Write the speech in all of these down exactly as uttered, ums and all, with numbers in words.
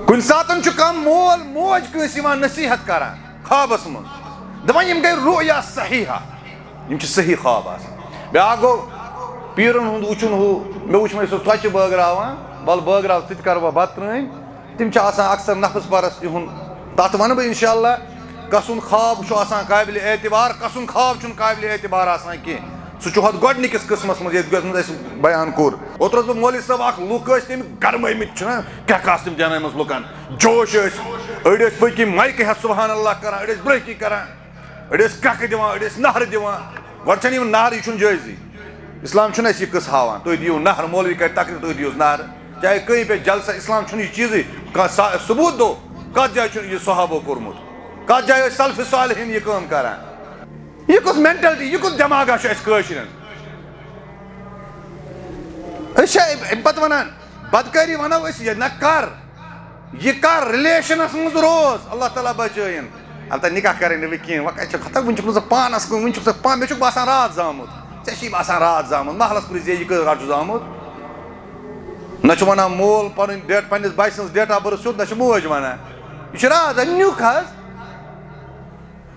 کُنہِ ساتن چھُ کانٛہہ مول موج کٲنٛسہِ یِوان نصیحت کران خوابس منٛز، دپان، یِم گٔے رؤیا صحیحہ، یِم چھِ صحیح خواب آسان۔ بیٛاکھ گوٚو، پیٖرن ہُنٛد وٕچھُن ہُہ، مےٚ وٕچھ وۄنۍ سُہ ژۄچہِ بٲگراوان، وَلہٕ بٲگراو، ژٕ تہِ کر وۄنۍ بتہٕ ترٲمۍ۔ تِم چھِ آسان اکثر نفس پرست ہُنٛد۔ تتھ ونہٕ بہٕ انشاءاللہ، کس سُنٛد خواب چھُ آسان قابل اعتبار، کس سُنٛد خواب چھُنہٕ قابل اعتبار آسان کینٛہہ۔ سُہ چھُ ہۄتھ گۄڈٕنِکِس قٕسمس منٛز، ییٚتہِ یۄس منٛز اَسہِ بیان کوٚر۔ اوترٕ اوس بہٕ مولوی صٲب، اکھ لُکھ ٲسۍ تِم گرمٲومٕتۍ، چھِنہ کیٛاہ کاسہٕ تِم دیانٲومٕژ لُکن، جوش ٲسۍ، أڑۍ ٲسۍ پٔتۍ کِنۍ مایکہِ ہٮ۪تھ سبحان اللہ کران، أڑۍ ٲسۍ برٛونٛہہ کِنۍ کران، أڑۍ ٲسۍ کرٛکھٕ دِوان، أڑۍ ٲسۍ نہرٕ دِوان۔ گۄڈٕ چھَنہٕ یِم نہرٕ، یہِ چھُنہٕ جٲیزٕے۔ اسلام چھُنہٕ اَسہِ یہِ قٕصہٕ ہاوان، تُہۍ دِیِو نہرٕ، مولوی کرِ تقریر، تُہۍ دِیِو نہرٕ۔ چاہے کٕہٕنۍ پٮ۪ٹھ جلسہ، اسلام چھُنہٕ یہِ چیٖزٕے۔ کانٛہہ سا-، ثبوت دو، کتھ جایہِ چھُ یہِ صحابو کوٚرمُت؟ کتھ جایہِ ٲسۍ سلف صالحین یہِ کٲم کران؟ یہِ کُس مینٹلٹی، یہِ کُس دٮ۪ماغا چھُ اَسہِ کٲشرٮ۪ن؟ أسۍ چھِ اَمہِ پتہٕ وَنان، بدکٲری وَنو أسۍ، یہِ نہ کر، یہِ کر ریلیشنس منٛز روز، اللہ تعالیٰ بچٲیِن۔ البتہ نکاح کرٕنۍ نہٕ وۄنۍ کینٛہہ، وۄنۍ کتہِ چھُ ختم، وُنہِ چھُکھ نہٕ ژٕ پانس کُن، وُنہِ چھُکھ ژٕ پان، مےٚ چھُکھ باسان راتھ زامُت، ژےٚ چھُے باسان راتھ زامُت، محلس پرٛژھ زِ یہِ کٔژ راتھ چھُ زامُت۔ نہ چھُ وَنان مول پنٕنۍ ڈیٹ، پننِس بچہٕ سٕنٛز date of birth سیوٚد، نہ چھُ موج وَنان۔ یہِ چھُ راز، نیُک حظ۔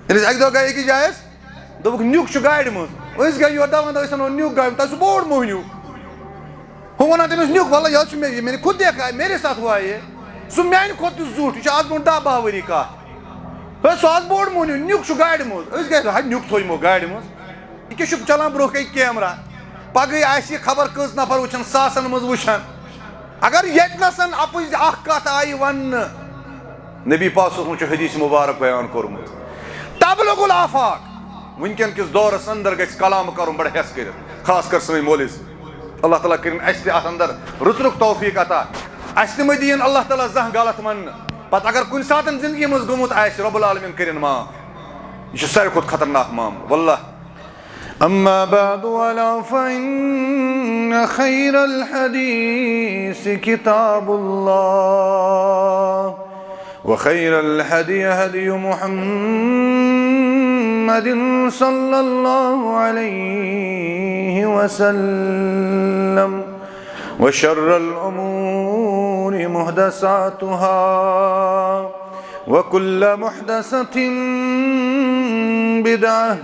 ییٚلہِ أسۍ اَکہِ دۄہ گٔے أکِس جایہِ، أسۍ دوٚپُکھ، "نیُک چھُ گاڑِ منٛز۔" أسۍ گٔے یور، دَپان، "أسۍ اَنو نیُک گاڑِ منٛز، تۄہہِ چھُ بوٚڑ موٚہنیوٗ۔" ہُہ وَنان تٔمِس، "نیُک، وَلہٕ، یہِ حظ چھُ مےٚ، یہِ میٛانہِ خود دیکھا ہے، میرے ساتھ ہوا ہے۔ سُہ میٛانہِ کھۄتہٕ تہِ زیُٹھ، یہِ چھُ آز برٛونٛٹھ دَہ باہ ؤری کَتھ۔ ہے، سُہ آز بوٚڑ موٚہنیوٗ، نیُک چھُ گاڑِ منٛز۔" أسۍ گٔے، "ہے، نیُک تھوٚومو گاڑِ منٛز؟" یہِ کیٛاہ چھُ چلان برٛونٛہہ کَنہِ کیمرا؟ پَگہٕے آسہِ یہِ خبر کٔژ نفر وٕچھان، ساسَن منٛز وٕچھان۔ اگر ییٚتہِ نَسَن اَپُز اَکھ کَتھ آیہِ وَننہٕ، نبی پاک صلی اللہ علیہ وسلم چھُ حدیث مبارک بیان کوٚرمُت، "تبلغ الآفاق"، وٕنکٮ۪ن کِس دورَس اندر گژھِ کلام کَرُن بڑٕ ہٮ۪س کٔرِتھ، خاص کر سٲنۍ مولوی۔ اللہ تعالیٰ کٔرِن اَسہِ تہِ اَتھ اندر رٕژرُک توفیٖق عطا۔ اَسہِ تہِ مہ دِیِن اللہ تعالیٰ زانٛہہ غلط مننہٕ۔ پتہٕ اگر کُنہِ ساتَن زندگی منٛز گوٚمُت آسہِ، رب العالمین کٔرِن معاف۔ یہِ چھُ ساروی کھۄتہٕ خطرناک معاملہٕ، واللہ۔ أما بعد، ألا فإن خير الحديث كتاب الله، وخير الهدي هدي محمد صلى الله عليه وسلم، وشر الأمور محدثاتها، وكل محدثة بدعة،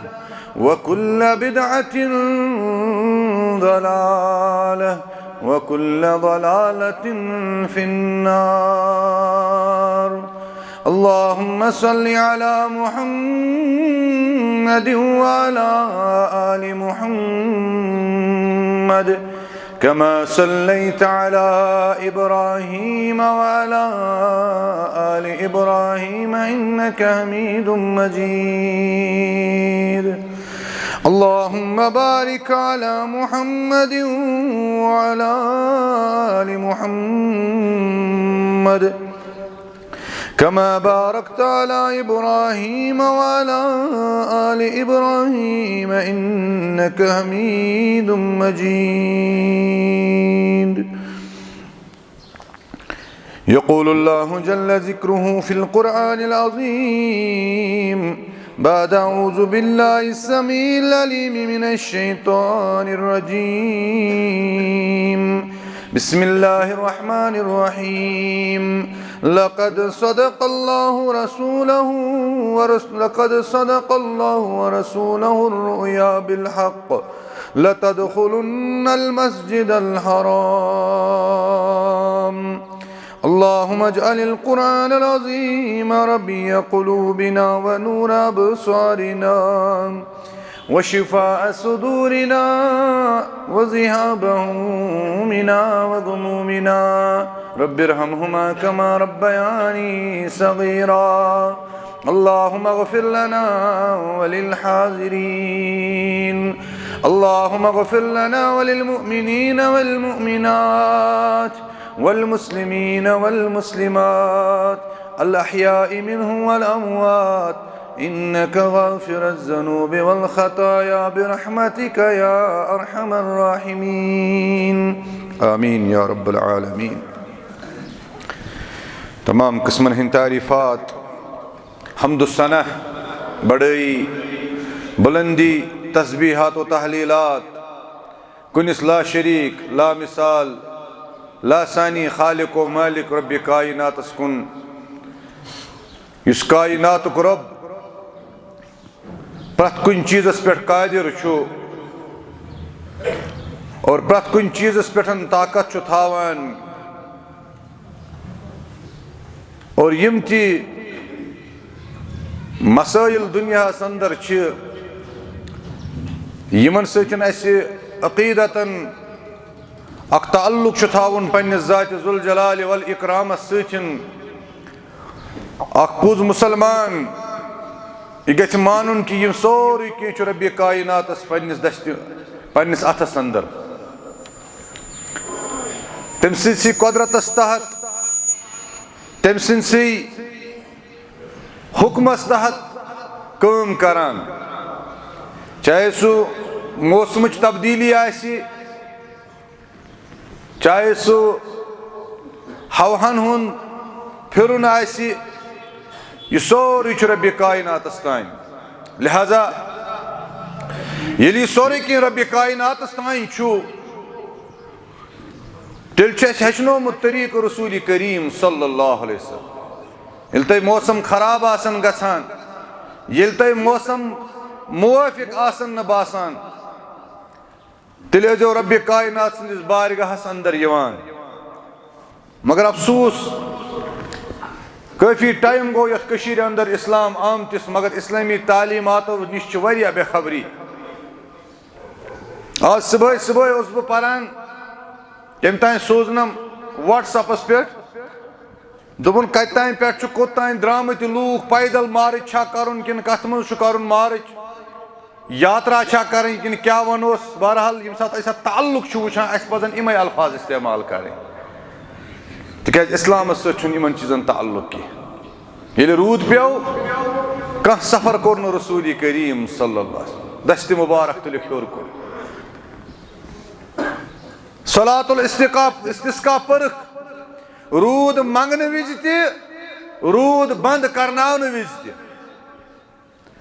وكل بدعة ضلالة، وكل ضلالة في النار. اللهم صل على محمد وعلى آل محمد كما صليت على إبراهيم وعلى آل إبراهيم إنك حميد مجيد. اللهم بارك على محمد وعلى آل محمد كما باركت على إبراهيم وعلى آل إبراهيم إنك حميد مجيد. يقول الله جل ذكره في القرآن العظيم بعد أعوذ بالله السميع العليم من الشيطان الرجيم. بسم الله الرحمن الرحيم. لقد صدق الله رسوله ورس-، لقد صدق الله ورسوله الرؤيا بالحق لتدخلن المسجد الحرام. اللهم اجعل القرآن العظيم ربيع قلوبنا ونور أبصارنا وشفاء صدورنا وذهاب همومنا وغمومنا. رب ارحمهما كما ربياني صغيرا. اللهم اغفر لنا وللحاضرين. اللهم اغفر لنا وللمؤمنين والمؤمنات والمسلمين والمسلمات الأحياء منهم والأموات إنك غافر الذنوب والخطايا برحمتك يا أرحم الراحمين. آمين يا رب العالمين. تمام قسمن ہٕنٛدۍ تعریٖفات، حمد و ثنا، بڑٲیی، بلندی، تسبیحات و تحلیلات، کُنِس لا شریک، لا مثال، لاسانی خالق و مالک رب کائناتس کُن، یُس کائناتُک رب پرٛٮ۪تھ کُنہِ چیٖزس پٮ۪ٹھ قٲدِر چھُ اور پرٛٮ۪تھ کُنہِ چیٖزس پٮ۪ٹھ طاقت چھُ تھاوان۔ اور یِم تہِ مسٲیِل دُنیاہَس اندر چھِ، یِمن سۭتۍ اَسہِ عقیٖدتاً اکھ تعلق چھُ تھاوُن پننِس ذاتِ ذوالجلال والاکرامس سۭتۍ، اکھ پوٚز مُسلمان، یہِ گژھِ مانُن کہِ یہِ سورُے کینٛہہ چھُ ربِ کائناتس پننِس دستِ، پننِس اتھس اندر۔ تٔمۍ سٕنٛدسٕے قۄدرتس تحت، تٔمۍ سٕنٛدسٕے حُکمس تحت کٲم کران۔ چاہے سُہ موسمٕچ تبدیٖلی آسہِ، چاہے سُہ ہوہن ہُنٛد پھِرُن آسہِ، یہِ سورُے چھُ ربِ کائناتس تام۔ لہذا ییٚلہِ یہِ سورُے کینٛہہ ربِ کائناتس تام چھُ، تیٚلہِ چھُ اَسہِ ہیٚچھنومُت طریٖقہٕ رسول کریم صلی اللہ علیہ وسلم۔ ییٚلہِ تۄہہِ موسم خراب آسن گژھان، ییٚلہِ تۄہہِ موسم موٲفِق آسن نہٕ باسان، تیٚلہِ ٲسۍزیو ربِ کائنات سٕنٛدِس بارگاہس اندر یِوان۔ مگر افسوس، کٲفی ٹائم گوٚو یتھ کٔشیٖرِ اندر اسلام آمتِس، مگر اسلٲمی تعلیٖماتو نِش چھِ واریاہ بے خبری۔ آز صبحٲے صبحٲے اوسُس بہٕ پران، تٔمۍ تام سوٗزنم WhatsApp-س پٮ۪ٹھ، دوٚپُن، کتہِ تام پٮ۪ٹھ چھُ کوٚت تام درٛامٕتۍ لوٗکھ، پیدل مارٕچ چھا کرُن کِنہٕ کتھ منٛز چھُ کرُن مارٕچ؟ یاترا چھا کرٕنۍ کِنہٕ کیٛاہ وَنوس؟ بہرحال، ییٚمہِ ساتہٕ أسۍ اَتھ تعلق چھِ وٕچھان، اَسہِ پَزَن یِمَے الفاظ استعمال کَرٕنۍ، تِکیٛازِ اِسلامَس سۭتۍ چھُنہٕ یِمَن چیٖزَن تعلق کینٛہہ۔ ییٚلہِ روٗد پیوٚو، کانٛہہ سفر کوٚر نہٕ رسول کریم صلی اللہ علیہ وسلم، دستِ مبارک تُلِکھ ہیوٚر کُن۔ صلاۃ الاستقاء، استسقا پٔرٕکھ، روٗد منٛگنہٕ وِزِ تہِ، روٗد بنٛد کرناونہٕ وِزِ تہِ۔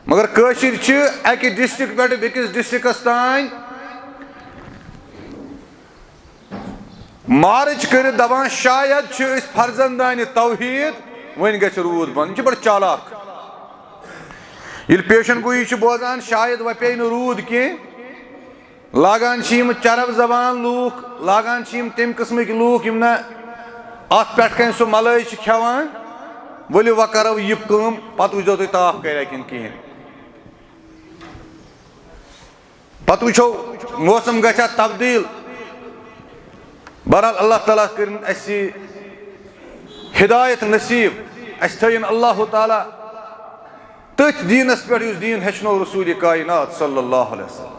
مگر کٲشِرۍ چھِ اَکہِ ڈسٹرکٹ پٮ۪ٹھ بیٚکِس ڈسٹرکٹس تام مارچ کٔرِتھ دَپان، شاید چھِ أسۍ فرزندانِ توحید، وۄنۍ گژھِ روٗد بنٛد۔ یِم چھِ بڑٕ چالاک۔ ییٚلہِ پیشن گویی چھِ بوزان، شاید وۄنۍ پیٚیہِ نہٕ روٗد کینٛہہ، لاگان چھِ یِم چرب زبان لوٗکھ، لاگان چھِ یِم تَمہِ قٕسمٕکۍ لوٗکھ یِم نہٕ اَتھ پٮ۪ٹھ کَنۍ سُہ مَلٲے چھِ کھٮ۪وان، ؤلِو وۄنۍ کَرو یہِ کٲم، پَتہٕ وٕچھزیو تُہۍ تاپھ کَرِ کِنہٕ کِہیٖنۍ۔ پَتہٕ وٕچھو موسم گژھِ ہا تبدیٖل۔ بہرحال، اللہ تعالیٰ کٔرِن اَسہِ ہدایت نصیٖب، اَسہِ تھٲیِن اللہ تعالیٰ تٔتھۍ دیٖنَس پٮ۪ٹھ یُس دیٖن ہیٚچھنو رسول کائنات صلی اللہ علیہ وسلم۔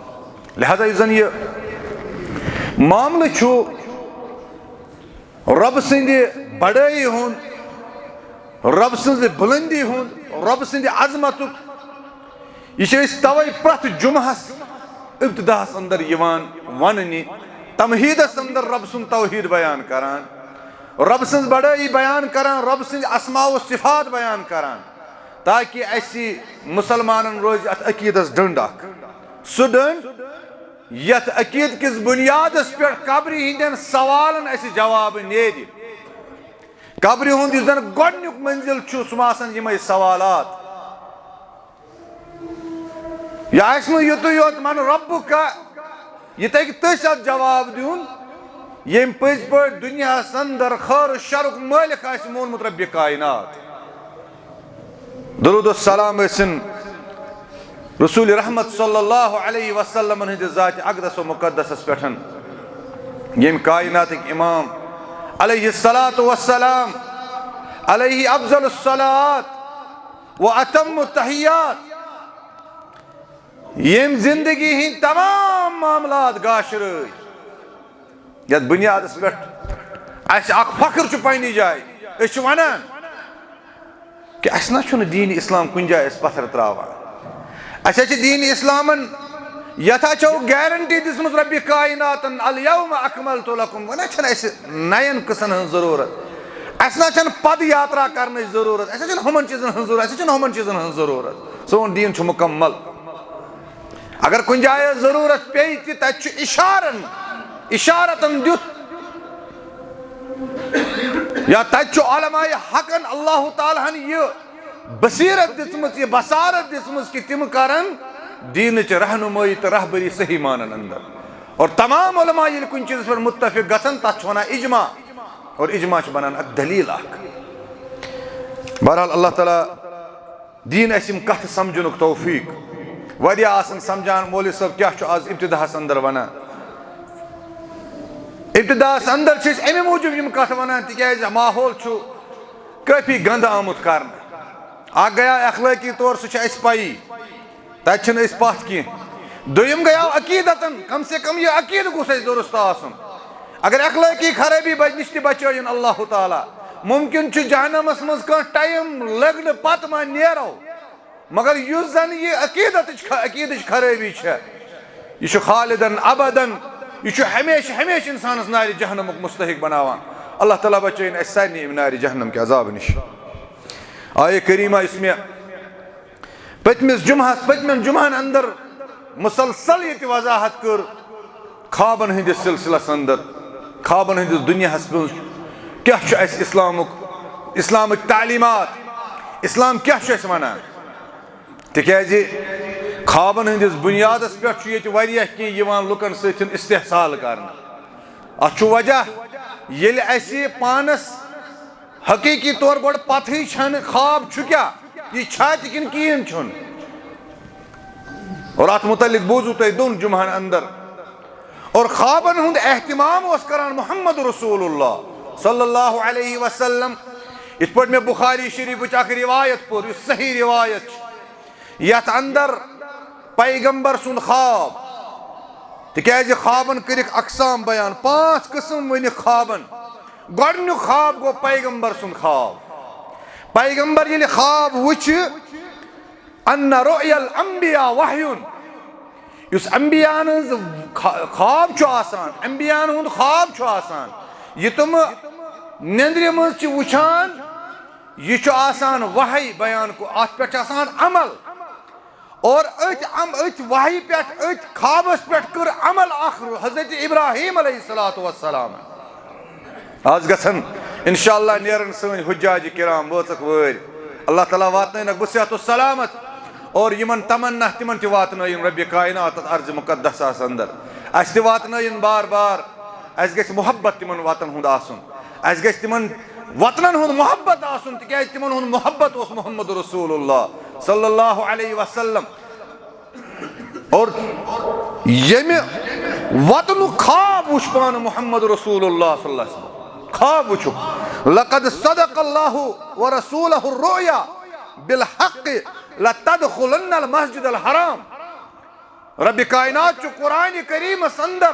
لہذا یُس زَن یہِ معاملہٕ چھُ رۄبہٕ سٕنٛدِ بڑٲیی ہُنٛد، رۄبہٕ سٕنٛزِ بُلندی ہُنٛد، رۄبہٕ سٕنٛدِ عظمتُک، یہِ چھِ أسۍ توے پرٛٮ۪تھ جمعہس ابتداہس اندر یِوان وننہِ، تمہیٖدس اندر رۄب سُنٛد توحیٖد بیان کران، رۄب سٕنٛز بڑٲیی بیان کران، رۄب سٕنٛدۍ اسماء و صفات بیان کران، تاکہ اسہِ مسلمانن روزِ اتھ عقیٖدس ڈٔنٛڈ اکھ۔ سُہ ڈٔنٛڈ یتھ عقیٖدٕ کِس بُنیادس پٮ۪ٹھ قبرِ ہٕنٛدٮ۪ن سوالن اسہِ جواب نیرِ۔ قبرِ ہُنٛد یُس زن گۄڈنیُک منزل چھُ، سُہ ما آسن یِمے سوالات۔ یہِ آسہِ نہٕ یُتُے یوت، من ربُک، یہِ تہِ ہیٚکہِ تٔسۍ اتھ جواب دیُن، ییٚمۍ پٔزۍ پٲٹھۍ دُنیاہس اندر خٲر و شرُک مٲلِک آسہِ مونمُت ربِ کائنات۔ درود و سلام ٲسِن رسول رحمت صلی اللہ علیہ وسلم ہٕنٛدِ ذاتِ اقدس و مقدسس پٮ۪ٹھ، ییٚمۍ کائناتٕکۍ امام علیہ الصلوۃ والسلام، علیہ افضل الصلوۃ و اتم التحیات، ییٚمۍ زندگی ہٕنٛدۍ تمام معاملات گاشرٲے۔ یتھ بنیادس پٮ۪ٹھ اسہِ اکھ فخر چھُ پننہِ جایہِ، أسۍ چھِ ونان کہِ اسہِ نہ چھُنہٕ دیٖنِ اسلام کُنہِ جایہِ أسۍ پتھر تراوان۔ اسہِ حظ چھِ دیٖنِ اسلامن یتھ حظ چھو گارنٹی دِژمٕژ ربِ کائناتن، الیوم اکملت لکم۔ وۄنۍ حظ چھنہٕ اسہِ نین قٕصن ہٕنٛز ضروٗرت، اسہِ نہ چھنہٕ پد یاترا کرنٕچ ضروٗرت، اسہِ حظ چھنہٕ ہُمن چیٖزن ہٕنٛز ضروٗرت، اسہِ حظ چھنہٕ ہُمن چیٖزن ہٕنٛز ضروٗرت۔ سون دیٖن چھُ مکمل۔ اگر کُنہِ جایہِ ضروٗرت پیٚیہِ تہِ، تَتہِ چھُ اِشارَن، اِشارَتَن دیُت۔ یا تتہِ چھُ علماء حقن اللہ تعالیٰ ہن یہِ بصیرت دِژمٕژ، یہِ بصارت دِژمٕژ کہِ تِم کرن دیٖنٕچ رہنمٲیی تہٕ رہبری صحیح معنن اندر۔ اور تمام علماء ییٚلہِ کُنہِ چیٖزس پٮ۪ٹھ متفق گژھن، تتھ چھِ ونان اجماع، اور اجماع چھِ بنان اکھ دلیل اکھ۔ بہرحال، اللہ تعالیٰ دین اسہِ یِم کتھٕ سمجھنُک توفیق۔ واریاہ آسن سمجھان، مولوی صٲب کیٛاہ چھُ آز ابتداہس اندر ونان۔ ابتداہس اندر چھِ أسۍ امہِ موٗجوٗب یِم کتھٕ ونان، تِکیازِ ماحول چھُ کٲفی گندٕ آمُت کرنہٕ۔ اکھ گٔیاو اخلٲقی طور، سُہ چھُ اسہِ پَیی، تتہِ چھِنہٕ أسۍ پتھ کینٛہہ۔ دوٚیِم گٔیاو عقیدتن، کم سے کم یہِ عقیدٕ گوٚژھ اسہِ درست آسُن۔ اگر اخلٲقی خرٲبی بچ-، نِش تہِ بچٲیِن اللہ تعالیٰ، ممکن چھُ جہنمس منٛز کانٛہہ ٹائم لگنہٕ پتہٕ ما نیرو، مگر یُس زن یہِ عقیدتٕچ خ-، عقیدٕچ خرٲبی چھےٚ، یہِ چھُ خالدن ابدن، یہِ چھُ ہمیشہٕ ہمیشہٕ انسانس نارِ جہنمُک مستحق بناوان۔ اللہ تعالیٰ بچٲیِن اسہِ سارنٕے امہِ نارِ جہنم کہِ عذابہٕ نِش۔ آیے کریمہ یُس مےٚ پٔتمِس جمعہس، پٔتمٮ۪ن جمعہن اندر مسلسل ییٚتہِ وضاحت کٔر، خوابن ہٕنٛدِس سلسلس اندر، خوابن ہٕنٛدِس دُنیاہس منٛز کیٛاہ چھُ اَسہِ اسلامُک، اسلامٕچ تعلیمات، اسلام کیٛاہ چھُ اَسہِ ونان؟ تِکیازِ خوابن ہٕنٛدِس بُنیادس پٮ۪ٹھ چھُ ییٚتہِ واریاہ کینٛہہ یِوان لُکن سۭتۍ استحصال کرنہٕ۔ اتھ چھُ وجہ، ییٚلہِ اَسہِ پانس حقیقی طور گۄڈٕ پتہٕے چھنہٕ خواب چھُ کیٛاہ، یہِ چھا تہِ کِنہٕ کِہیٖنۍ چھُنہٕ۔ اور اتھ متعلق بوٗزوٕ تۄہہِ دۄن جمعہن اندر۔ اور خوابن ہُنٛد اہتمام اوس کران محمد رسول اللہ صلی اللہ علیہ وسلم۔ یِتھ پٲٹھۍ مےٚ بخاری شریفٕچ اکھ روایت پٔر، یُس صحیح روایت چھِ، یتھ اندر پیغمبر سُنٛد خواب، تِکیازِ خوابن کٔرِکھ اقسام بیان، پانٛژھ قٕسم ؤنِکھ خوابن۔ گۄڈٕنیُک خواب گوٚو پیغمبر سُنٛد خواب۔ پیغمبر ییٚلہِ خواب وٕچھِ، ان رؤیا الانبیاء وحی، یُس انبیاءن ہٕنٛز خا-، خواب چھُ آسان، انبیاءن ہُنٛد خواب چھُ آسان، یہِ تِم نیندرِ منٛز چھِ وٕچھان، یہِ چھُ آسان وحی بیان کو، اتھ پٮ۪ٹھ چھُ آسان عمل۔ اور أتھۍ عم-، أتھۍ وحی پٮ۪ٹھ، أتھۍ خوابس پٮ۪ٹھ کٔر عمل اکھ حضرت ابراہیم علیہ الصلوۃ والسلام۔ آز گژھن انشاءاللہ نیرن سٲنۍ حجاج کرام، وٲژکھ وٲرۍ۔ اللہ تعالیٰ واتنٲینکھ بصحت و سلامت، اور یِمن تمنا تِمن تہِ واتنٲیِن رب کائنات اتھ ارض مقدسس اندر۔ اسہِ تہِ واتنٲیِن بار بار۔ اسہِ گژھِ محبت تِمن وطن ہُنٛد آسُن، اسہِ گژھِ تِمن وطنن ہُنٛد محبت آسُن، تِکیازِ تِمن ہُنٛد محبت اوس محمد رسول اللہ صلی اللہ علیہ وسلم۔ اور ییٚمہِ وطنُک خواب وُچھ پانہٕ محمد رسول اللہ صلی اللہ علیہ وسلم، خواب وُچھُکھ، لقد صدق اللہ ورسولہ الرؤیا بالحق لتدخلن المسجد الحرام۔ رب کائنات چھُ قرآن کریمس اندر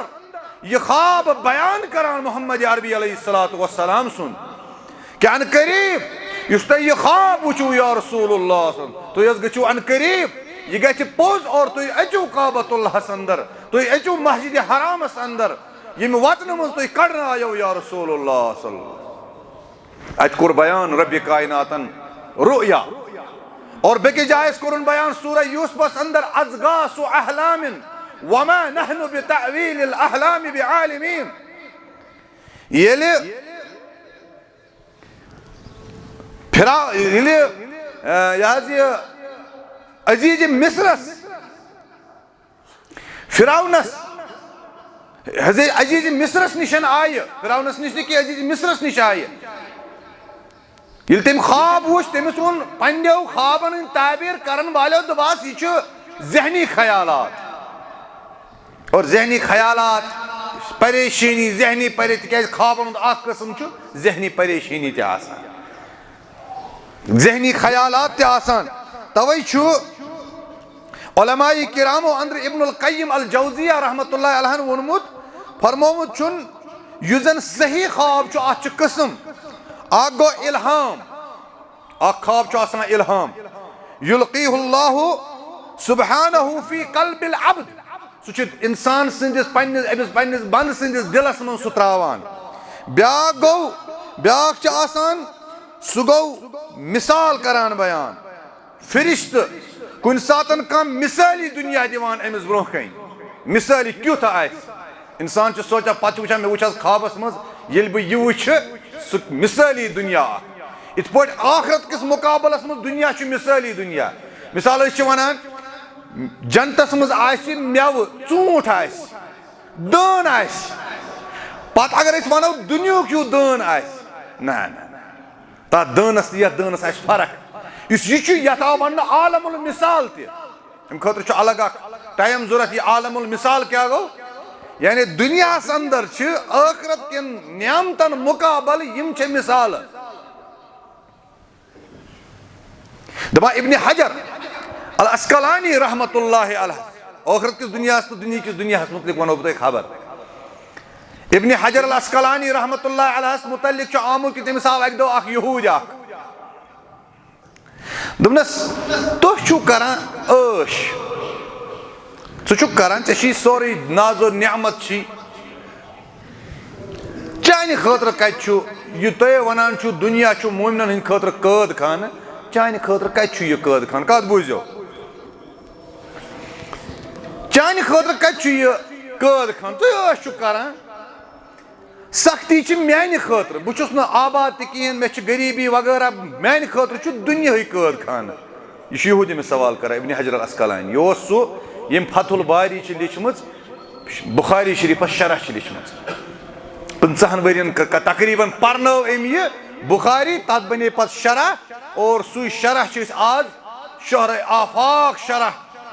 یہِ خواب بیان کران محمد عربی علیہ الصلوۃ والسلام سُنٛد۔ کہ ان قریب یُس تۄہہِ یہِ خواب وٕچھِو یا رسول اللہ صلی اللہ علیہ وسلم، تُہۍ حظ گٔژھِو ان قریب، یہِ گژھِ پوٚز اور تُہۍ أژِو کعبۃ اللہس اندر، تُہۍ أژِو مسجد حرامس اندر، ییٚمہِ وطنہٕ منٛز تُہۍ کڑنہٕ آیو یا رسول اللہ صلی اللہ علیہ وسلم۔ اتہِ کوٚر بیان رب کائناتن رؤیا۔ اور بیٚکِس جایہِ کوٚرُن بیان سورہ یوسفس اندر، اضغاث احلام وما نحن بتأویل الاحلام بعالمین۔ ییٚلہِ پھرا-، ییٚلہِ، آ، یہِ حظ یہِ عزیز مصرس، فرعونس، حض-، عزیز مصرس نِش آیہِ، فرعونس نِش نہٕ کینٛہہ، عزیز مصرس نِش آیہِ۔ ییٚلہِ تٔمۍ خواب وُچھ، تٔمِس ووٚن پننیو خوابن ہٕنٛدۍ تعبیر کرن والیو، دوٚپہَس، یہِ چھُ ذہنی خیالات۔ اور ذہنی خیالات، پریشٲنی، ذہنی پرے-، تِکیازِ خوابن ہُنٛد اکھ قٕسم چھُ ذہنی پریشٲنی تہِ آسان، ذہنی خیالات تہِ آسان۔ توے چھُ علماء کرامو اندر ابن القیم الجوزیہ رحمۃ اللہ علیہ ووٚنمُت، فرمومُت چھُن، یُس زن صحیح خواب چھُ، اتھ چھِ قٕسم۔ اکھ گوٚو الہام، اکھ خواب چھُ آسان الہام، یلقیہ اللہ سبحانہ فی قلب العبد، سُہ چھُ انسان سٕنٛدِس پننِس، أمِس پننِس بندٕ سٕنٛدِس دِلس منٛز سُہ تراوان۔ بیاکھ گوٚو، بیاکھ چھُ آسان، سُہ گوٚو مثال کران بیان، فرشتہٕ کُنہِ ساتن کانٛہہ مثٲلی دُنیا دِوان أمِس برونٛہہ کنہِ، مثٲلی کیُتھ آسہِ۔ انسان چھُ سونٛچان، پتہٕ چھُ وٕچھان، مےٚ وٕچھ آز خوابس منٛز، ییٚلہِ بہٕ یہِ وٕچھٕ، سُہ مثٲلی دُنیا اکھ۔ یِتھ پٲٹھۍ ٲخرت کِس مُقابلس منٛز دُنیا چھُ مثٲلی دُنیا۔ مثال، أسۍ چھِ وَنان، جنتس منٛز آسہِ مٮ۪وٕ، ژوٗنٛٹھ آسہِ، دٲن آسہِ۔ پتہٕ اگر أسۍ وَنو، دُنیہُک ہیوٗ دٲن آسہِ، نہ، نہ، نہ۔ تَتھ دٲنَس تہٕ یَتھ دٲنَس آسہِ فرق۔ یُس یہِ چھُ، یَتھ آو وَننہٕ عالم المثال تہِ۔ اَمہِ خٲطرٕ چھُ الگ اکھ ٹائم ضوٚرَتھ۔ یہِ عالم المثال کیٛاہ گوٚو؟ یعنی دُنیاہَس اندر چھِ ٲخرت کٮ۪ن نعمتَن مُقابلہٕ، یِم چھِ مثالہٕ۔ دَپان ابن حجر العسقلانی رحمتہ اللہ علیہ، ٲخرت کِس دُنیاہَس تہٕ دُنیہِکِس دُنیاہَس مُتعلِق وَنو بہٕ تۄہہِ خبر۔ ابن حجر العسقلانی رحمتہ اللہ علیہَس مُتعلِق چھُ آمُت کہِ تٔمِس آو اَکہِ دۄہ اَکھ یہوٗدۍ اَکھ۔ دوٚپنَس، "تُہۍ چھِو کران عٲش، ژٕ چھُکھ کران، ژےٚ چھی سورُے ناز و نعمت چھی، چانہِ خٲطرٕ کَتہِ چھُ یہِ تۄہہِ وَنان چھُو دُنیا چھُ مومنَن ہٕنٛدِ خٲطرٕ قٲد خانہٕ، چانہِ خٲطرٕ کَتہِ چھُ یہِ قٲد خانہٕ؟ کَتھ بوٗزِو، چانہِ خٲطرٕ کَتہِ چھُ یہِ قٲد خانہٕ؟ تُہۍ عٲش چھِو کران، سختی چھِ میانہِ خٲطرٕ، بہٕ چھُس نہٕ آباد تہِ کِہیٖنۍ، مےٚ چھِ غریٖبی وغٲرہ، میانہِ خٲطرٕ چھُ دُنیاہٕے قٲد خانہٕ۔" یہِ چھُ یہوٗدۍ أمِس سوال کران، ابن حجر العسقلانی۔ یہِ اوس سُہ، ییٚمۍ فتح الباری چھِ لیٖچھمٕژ، بخاری شریٖفَس شرح چھِ لیٖچھمٕژ۔ پٕنٛژٕہَن ؤرین ک-، ک-، تقریباً پرنٲو أمۍ یہِ بخاری، تَتھ بنے پتہٕ شرح، اور سُے شرح چھِ أسۍ آز شہر آفاق شرح،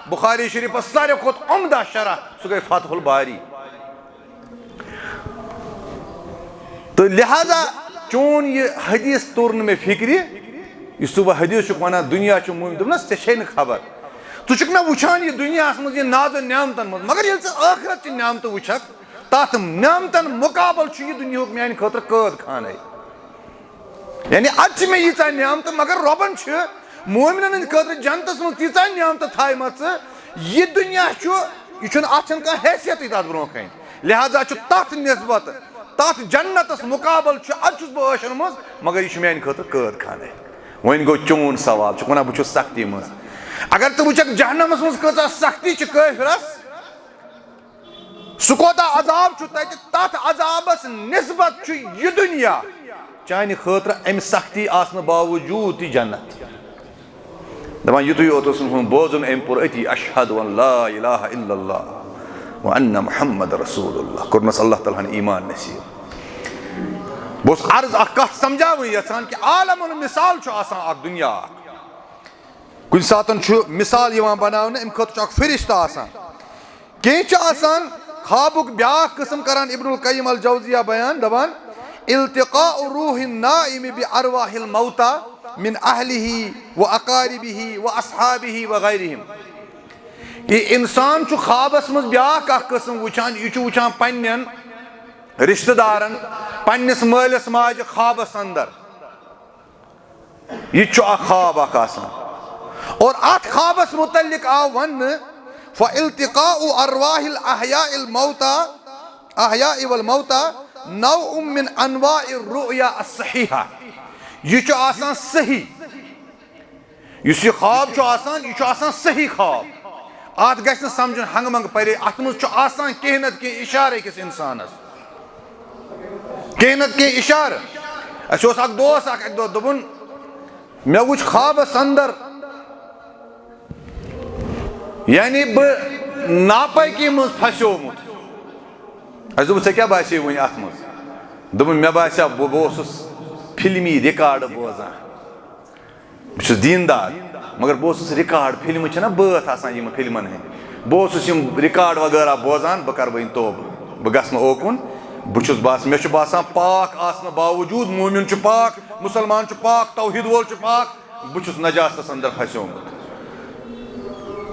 بخاری شریٖفَس ساروی کھۄتہٕ عمدہ شرح، سُہ گٔے فتح الباری۔ تہٕ لہذا چون یہِ حدیث توٚر نہٕ مےٚ فکرِ، یُس ژٕ وۄنۍ حدیث چھُکھ وَنان، دُنیا چھُ موٗمِن، دوٚپنَس، "ژےٚ چھے نہٕ خبر۔ ژٕ چھُکھ نہ وٕچھان یہِ دُنیاہَس منٛز یہِ ناز و نعمتَن منٛز، مگر ییٚلہِ ژٕ ٲخرت چہِ نعمتہٕ وٕچھکھ، تَتھ نعمتَن مُقابل چھُ یہِ دُنیاہُک میٛانہِ خٲطرٕ قٲد خانَے۔" یعنی اَتہِ چھِ مےٚ ییٖژاہ نعمتہٕ، مگر رۄبَن چھِ مومنن ہٕنٛدِ خٲطرٕ جنتس منٛز تیٖژاہ نعمتہٕ تھایمژٕ، یہِ دُنیا چھُ، یہِ چھُنہٕ، اَتھ چھَنہٕ کانٛہہ حیثیتٕے تَتھ برونٛہہ کَنہِ۔ لہذا چھُ تَتھ نسبت، تَتھ جنتس مُقابل چھُ، اَتہِ چھُس بہٕ عٲشَن منٛز، مگر یہِ چھُ میٛانہِ خٲطرٕ قٲد خانَے۔ وۄنۍ گوٚو چون سوال، چھُکھ وَنان بہٕ چھُس سختی منٛز۔ اگر ژٕ وٕچھکھ جہنمس منٛز کۭژاہ سختی چھِ کٲفرس، سُہ کوتاہ عذاب چھُ تَتہِ، تَتھ عذابَس نسبت چھُ یہِ دُنیا چانہِ خٲطرٕ اَمہِ سختی آسنہٕ باوجوٗد تہِ جنت۔ دَپان، یُتُے یوت اوس أمۍ سُنٛد بوزُن، أمۍ پوٚر أتی، "اشہد ان لا الہ الا اللہ و ان محمد رسول اللہ"، کوٚرنَس اللہ تعالیٰ ہَن ایمان نصیب۔ بہٕ اوسُس عرض اَکھ کَتھ سمجھاوٕنۍ یَژھان کہِ عالم المثال چھُ آسان اَکھ دُنیا اَکھ۔ کُنہِ ساتَن چھُ مثال یِوان بناونہٕ، اَمہِ خٲطرٕ چھُ اَکھ فرشتہٕ آسان۔ کینٛہہ چھِ آسان خوابُک بیٛاکھ قٕسم کران ابن القیم الجوزیہ بیان، دپان، "التقاء روح النائم بارواح الموتى من اہلہ و اقاربہ و اصحابہ و غیرہم"۔ یہِ انسان چھُ خوابس منٛز بیٛاکھ اکھ قٕسم وٕچھان، یہِ چھُ وٕچھان پننٮ۪ن رشتہٕ دارن، پننِس مٲلِس ماجہِ خوابس اندر۔ یہِ تہِ چھُ اکھ خواب اکھ آسان۔ اور اتھ خوابس متعلق آو وننہٕ، "فالتقاء ارواح الاحیاء الموتى، احیاء والموتى نوع من انواع الرؤیا الصحیحہ"۔ یہِ چھُ آسان صحیح۔ یُس یہِ خواب چھُ آسان، یہِ چھُ آسان صحیح خواب۔ اتھ گژھِ نہٕ سمجھُن ہنگہٕ منگہٕ پرے، اتھ منٛز چھُ آسان کینٛہہ نتہٕ کینٛہہ اشارٕ أکِس انسانس۔ کینٛہہ نتہٕ کینٛہہ اشارٕ۔ اسہِ اوس اکھ دوس اکھ اکہِ دۄہ، دوٚپُن، "مےٚ وُچھ خوابس اندر، یعنی بہٕ ناپٲکی منٛز پھسیومُت۔" اسہِ دوٚپُس، "ژےٚ کیٛاہ باسے وُنہِ اتھ منٛز؟" دوٚپُن، "مےٚ باسیو بہٕ، بہٕ اوسُس فلمی ریکارڈ بوزان۔" بہٕ چھُس دیٖندار، مگر بہٕ اوسُس ریکارڈ، فلمہٕ چھِنہ بٲتھ آسان یِمن فلمن ہٕنٛدۍ، بہٕ اوسُس یِم ریکارڈ وغٲرہ بوزان، بہٕ کرٕ وۄنۍ توبہٕ، بہٕ گژھٕ نہٕ اوکُن۔ بہٕ چھُس باس-، مےٚ چھُ باسان پاک آسنہٕ باوجوٗد، مومن چھُ پاک، مُسلمان چھُ پاک، توحید وول چھُ پاک، بہٕ چھُس نجاستس اندر پھسیومُت۔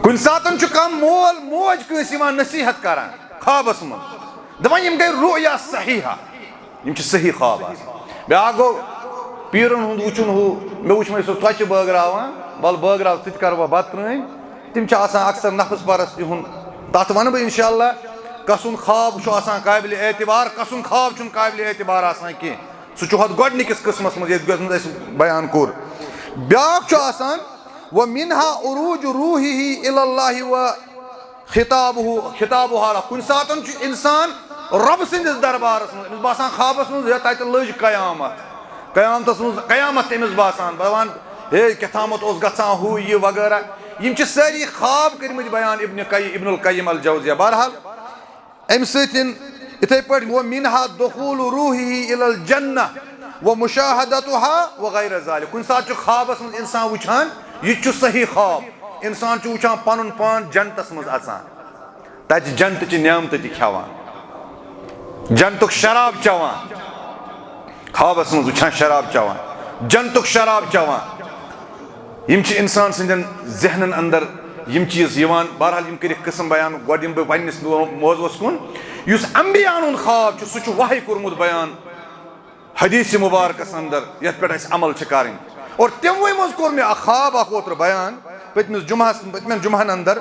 کُنہِ ساتن چھُ کانٛہہ مول موج کٲنٛسہِ یِوان نصیحت کران خوابس منٛز، دپان، یِم گٔے رؤیا صحیحہ۔ یِم چھِ صحیح خواب آسان۔ بیٛاکھ گوٚو پیٖرن ہُنٛد وٕچھُن ہُہ، مےٚ وٕچھ وۄنۍ سُہ ژۄچہِ بٲگراوان، وَلہٕ بٲگراو ژٕ تہِ کَرٕ بہٕ بَتہٕ ترٛٲمۍ۔ تِم چھِ آسان اکثر نفس پرستی ہُنٛد۔ تَتھ وَنہٕ بہٕ اِنشاء اللہ کَسُن خواب چھُ آسان قابلِ اعتبار، کَسُن خواب چھُنہٕ قابلِ اعتبار آسان کینٛہہ۔ سُہ چھُ ہۄتھ گۄڈٕنِکِس قٕسمَس منٛز، ییٚتہِ یَتھ منٛز اَسہِ بیان کوٚر۔ بیٛاکھ چھُ آسان، "ومنها عروج روحه إلى الله و خطابہ، خطابہ علیہ"۔ کُنہِ ساتن چھُ انسان رۄب سٕنٛدِس دربارس منٛز، أمِس باسان خوابس منٛز، ہے، تتہِ لٔج قیامت، قیامتس منٛز، قیامت تٔمِس باسان، دپان، ہے، کیٛاہ تامتھ اوس گژھان، ہُہ یہِ وغیرہ۔ یِم چھِ سٲری خواب کٔرمٕتۍ بیان ابن قی-، ابن القیم الجوزیہ۔ بہرحال، امہِ سۭتۍ، یِتھے پٲٹھۍ، ومنها دخول روحه الى الجنة ومشاهدتها وغير ذلك۔ کُنہِ ساتہٕ چھُ خوابس منٛز انسان وٕچھان، یہِ تہِ چھُ صحیح خواب، انسان چھُ وٕچھان پنُن پان جنتس منٛز اژان، تتہِ جنتٕچہِ نعمتہٕ تہِ کھٮ۪وان، جنتُک شراب چٮ۪وان، خوابس منٛز وٕچھان شراب چٮ۪وان، جنتُک شراب چٮ۪وان۔ یِم چھِ انسان سٕنٛدٮ۪ن ذہنن اندر یِم چیٖز یِوان۔ بہرحال، یِم کٔرِکھ قٕسم بیان۔ گۄڈٕ یِمہٕ بہٕ پننِس مو-، موضوعس کُن۔ یُس انبیاہن ہُنٛد خواب چھُ، سُہ چھُ وحی کوٚرمُت بیان حدیث مبارکس اندر، یتھ پٮ۪ٹھ اسہِ عمل چھِ کرٕنۍ۔ اور تِموٕے منٛز کوٚر مےٚ اکھ خواب اکھ اوترٕ بیان پٔتمِس جمعہس، پٔتمٮ۪ن جمعہن اندر،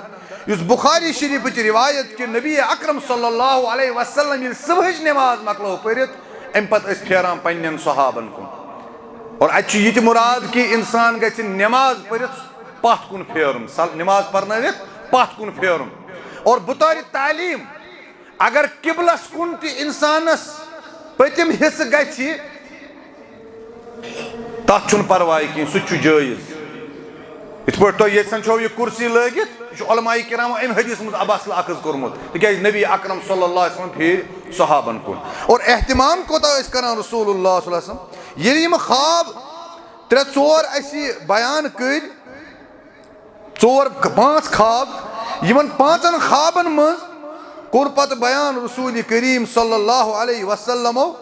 یُس بخاری شریفٕچ روایت کہِ نبی اکرم صلی اللہ علیہ وسلم ییٚلہِ صبحٕچ نماز مۄکلٲو پٔرِتھ، امہِ پتہٕ ٲسۍ پھیران پننٮ۪ن صحابن کُن۔ اور اتہِ چھُ یہِ تہِ مراد کہِ انسان گژھِ نماز پٔرِتھ پتھ کُن پھیرُن، سل-، نماز پرنٲوِتھ پتھ کُن پھیرُن۔ اور بطور تعلیٖم، اگر قبلس کُن تہِ انسانس پٔتِم حصہٕ گژھِ، تتھ چھُنہٕ پرواے کینٛہہ، سُہ تہِ چھُ جٲیز۔ یِتھ پٲٹھۍ تۄہہِ ییٚتہِ سن چھو یہِ کُرسی لٲگِتھ، یہِ چھُ علماء کرامو امہِ حدیث منٛز اصل اخذ کوٚرمُت، تِکیازِ نبی اکرم صلی اللہ علیہ وسلم پھیرِ صحابن کُن۔ اور اہتمام کوتاہ ٲسۍ کران رسول اللہ صلی اللہ علیہ وسلم؟ ییٚلہِ یِم خواب ترٛےٚ ژور اَسہِ بیان کٔرۍ، ژور پانٛژھ خواب، یِمن پانٛژن خوابن منٛز کوٚر پتہٕ بیان رسول کریم صلی اللہ علیہ وسلمو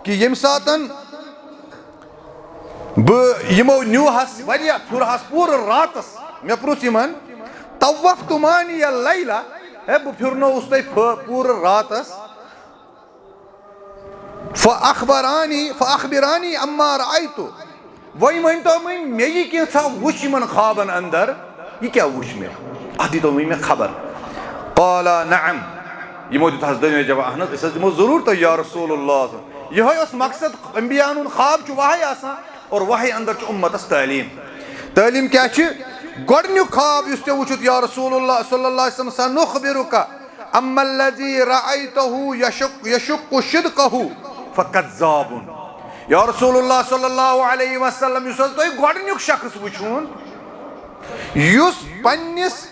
کہِ ییٚمہِ ساتن بہٕ یِمو نیوٗہس واریاہ پھِرہس پوٗرٕ راتس، مےٚ پرُژھ یِمن، "طوفتمانی اللیلہ"، ہے، بہٕ پھِرنووُس تۄہہِ پھِ-، پوٗرٕ راتس؟ فاخبرانی، فاخبرانی عما رأیت۔ وۄنۍ ؤنۍ تو وۄنۍ مےٚ یہِ کینٛژھا وُچھ یِمن خوابن اندر، یہِ کیٛاہ وُچھ مےٚ؟ اتھ دیٖتو وۄنۍ مےٚ خبر۔ قالا نعم۔ یِمو دیُت حظ دۄنوے جواب، اہن حظ، أسۍ حظ دِمو ضروٗر تۄہہِ یا رسول اللہ۔ یِہوٚے اوس مقصد، انبیاہن ہُنٛد خواب چھُ وحی آسان، اور وحی اندر چھُ اُمتس تعلیٖم۔ تعلیٖم کیٛاہ چھِ؟ گۄڈٕنیُک خواب یُس ژےٚ وُچھُتھ یا رسول اللہ صلی اللہ علیہ وسلم، سنخبرک اما الذی رأیتہ یشق، یشق صدقہ فکذاب۔ یا رسول اللہ صلی اللہ علیہ وسلم، یُس حظ تۄہہِ گۄڈٕنیُک شخص وُچھوُن، یُس پننِس،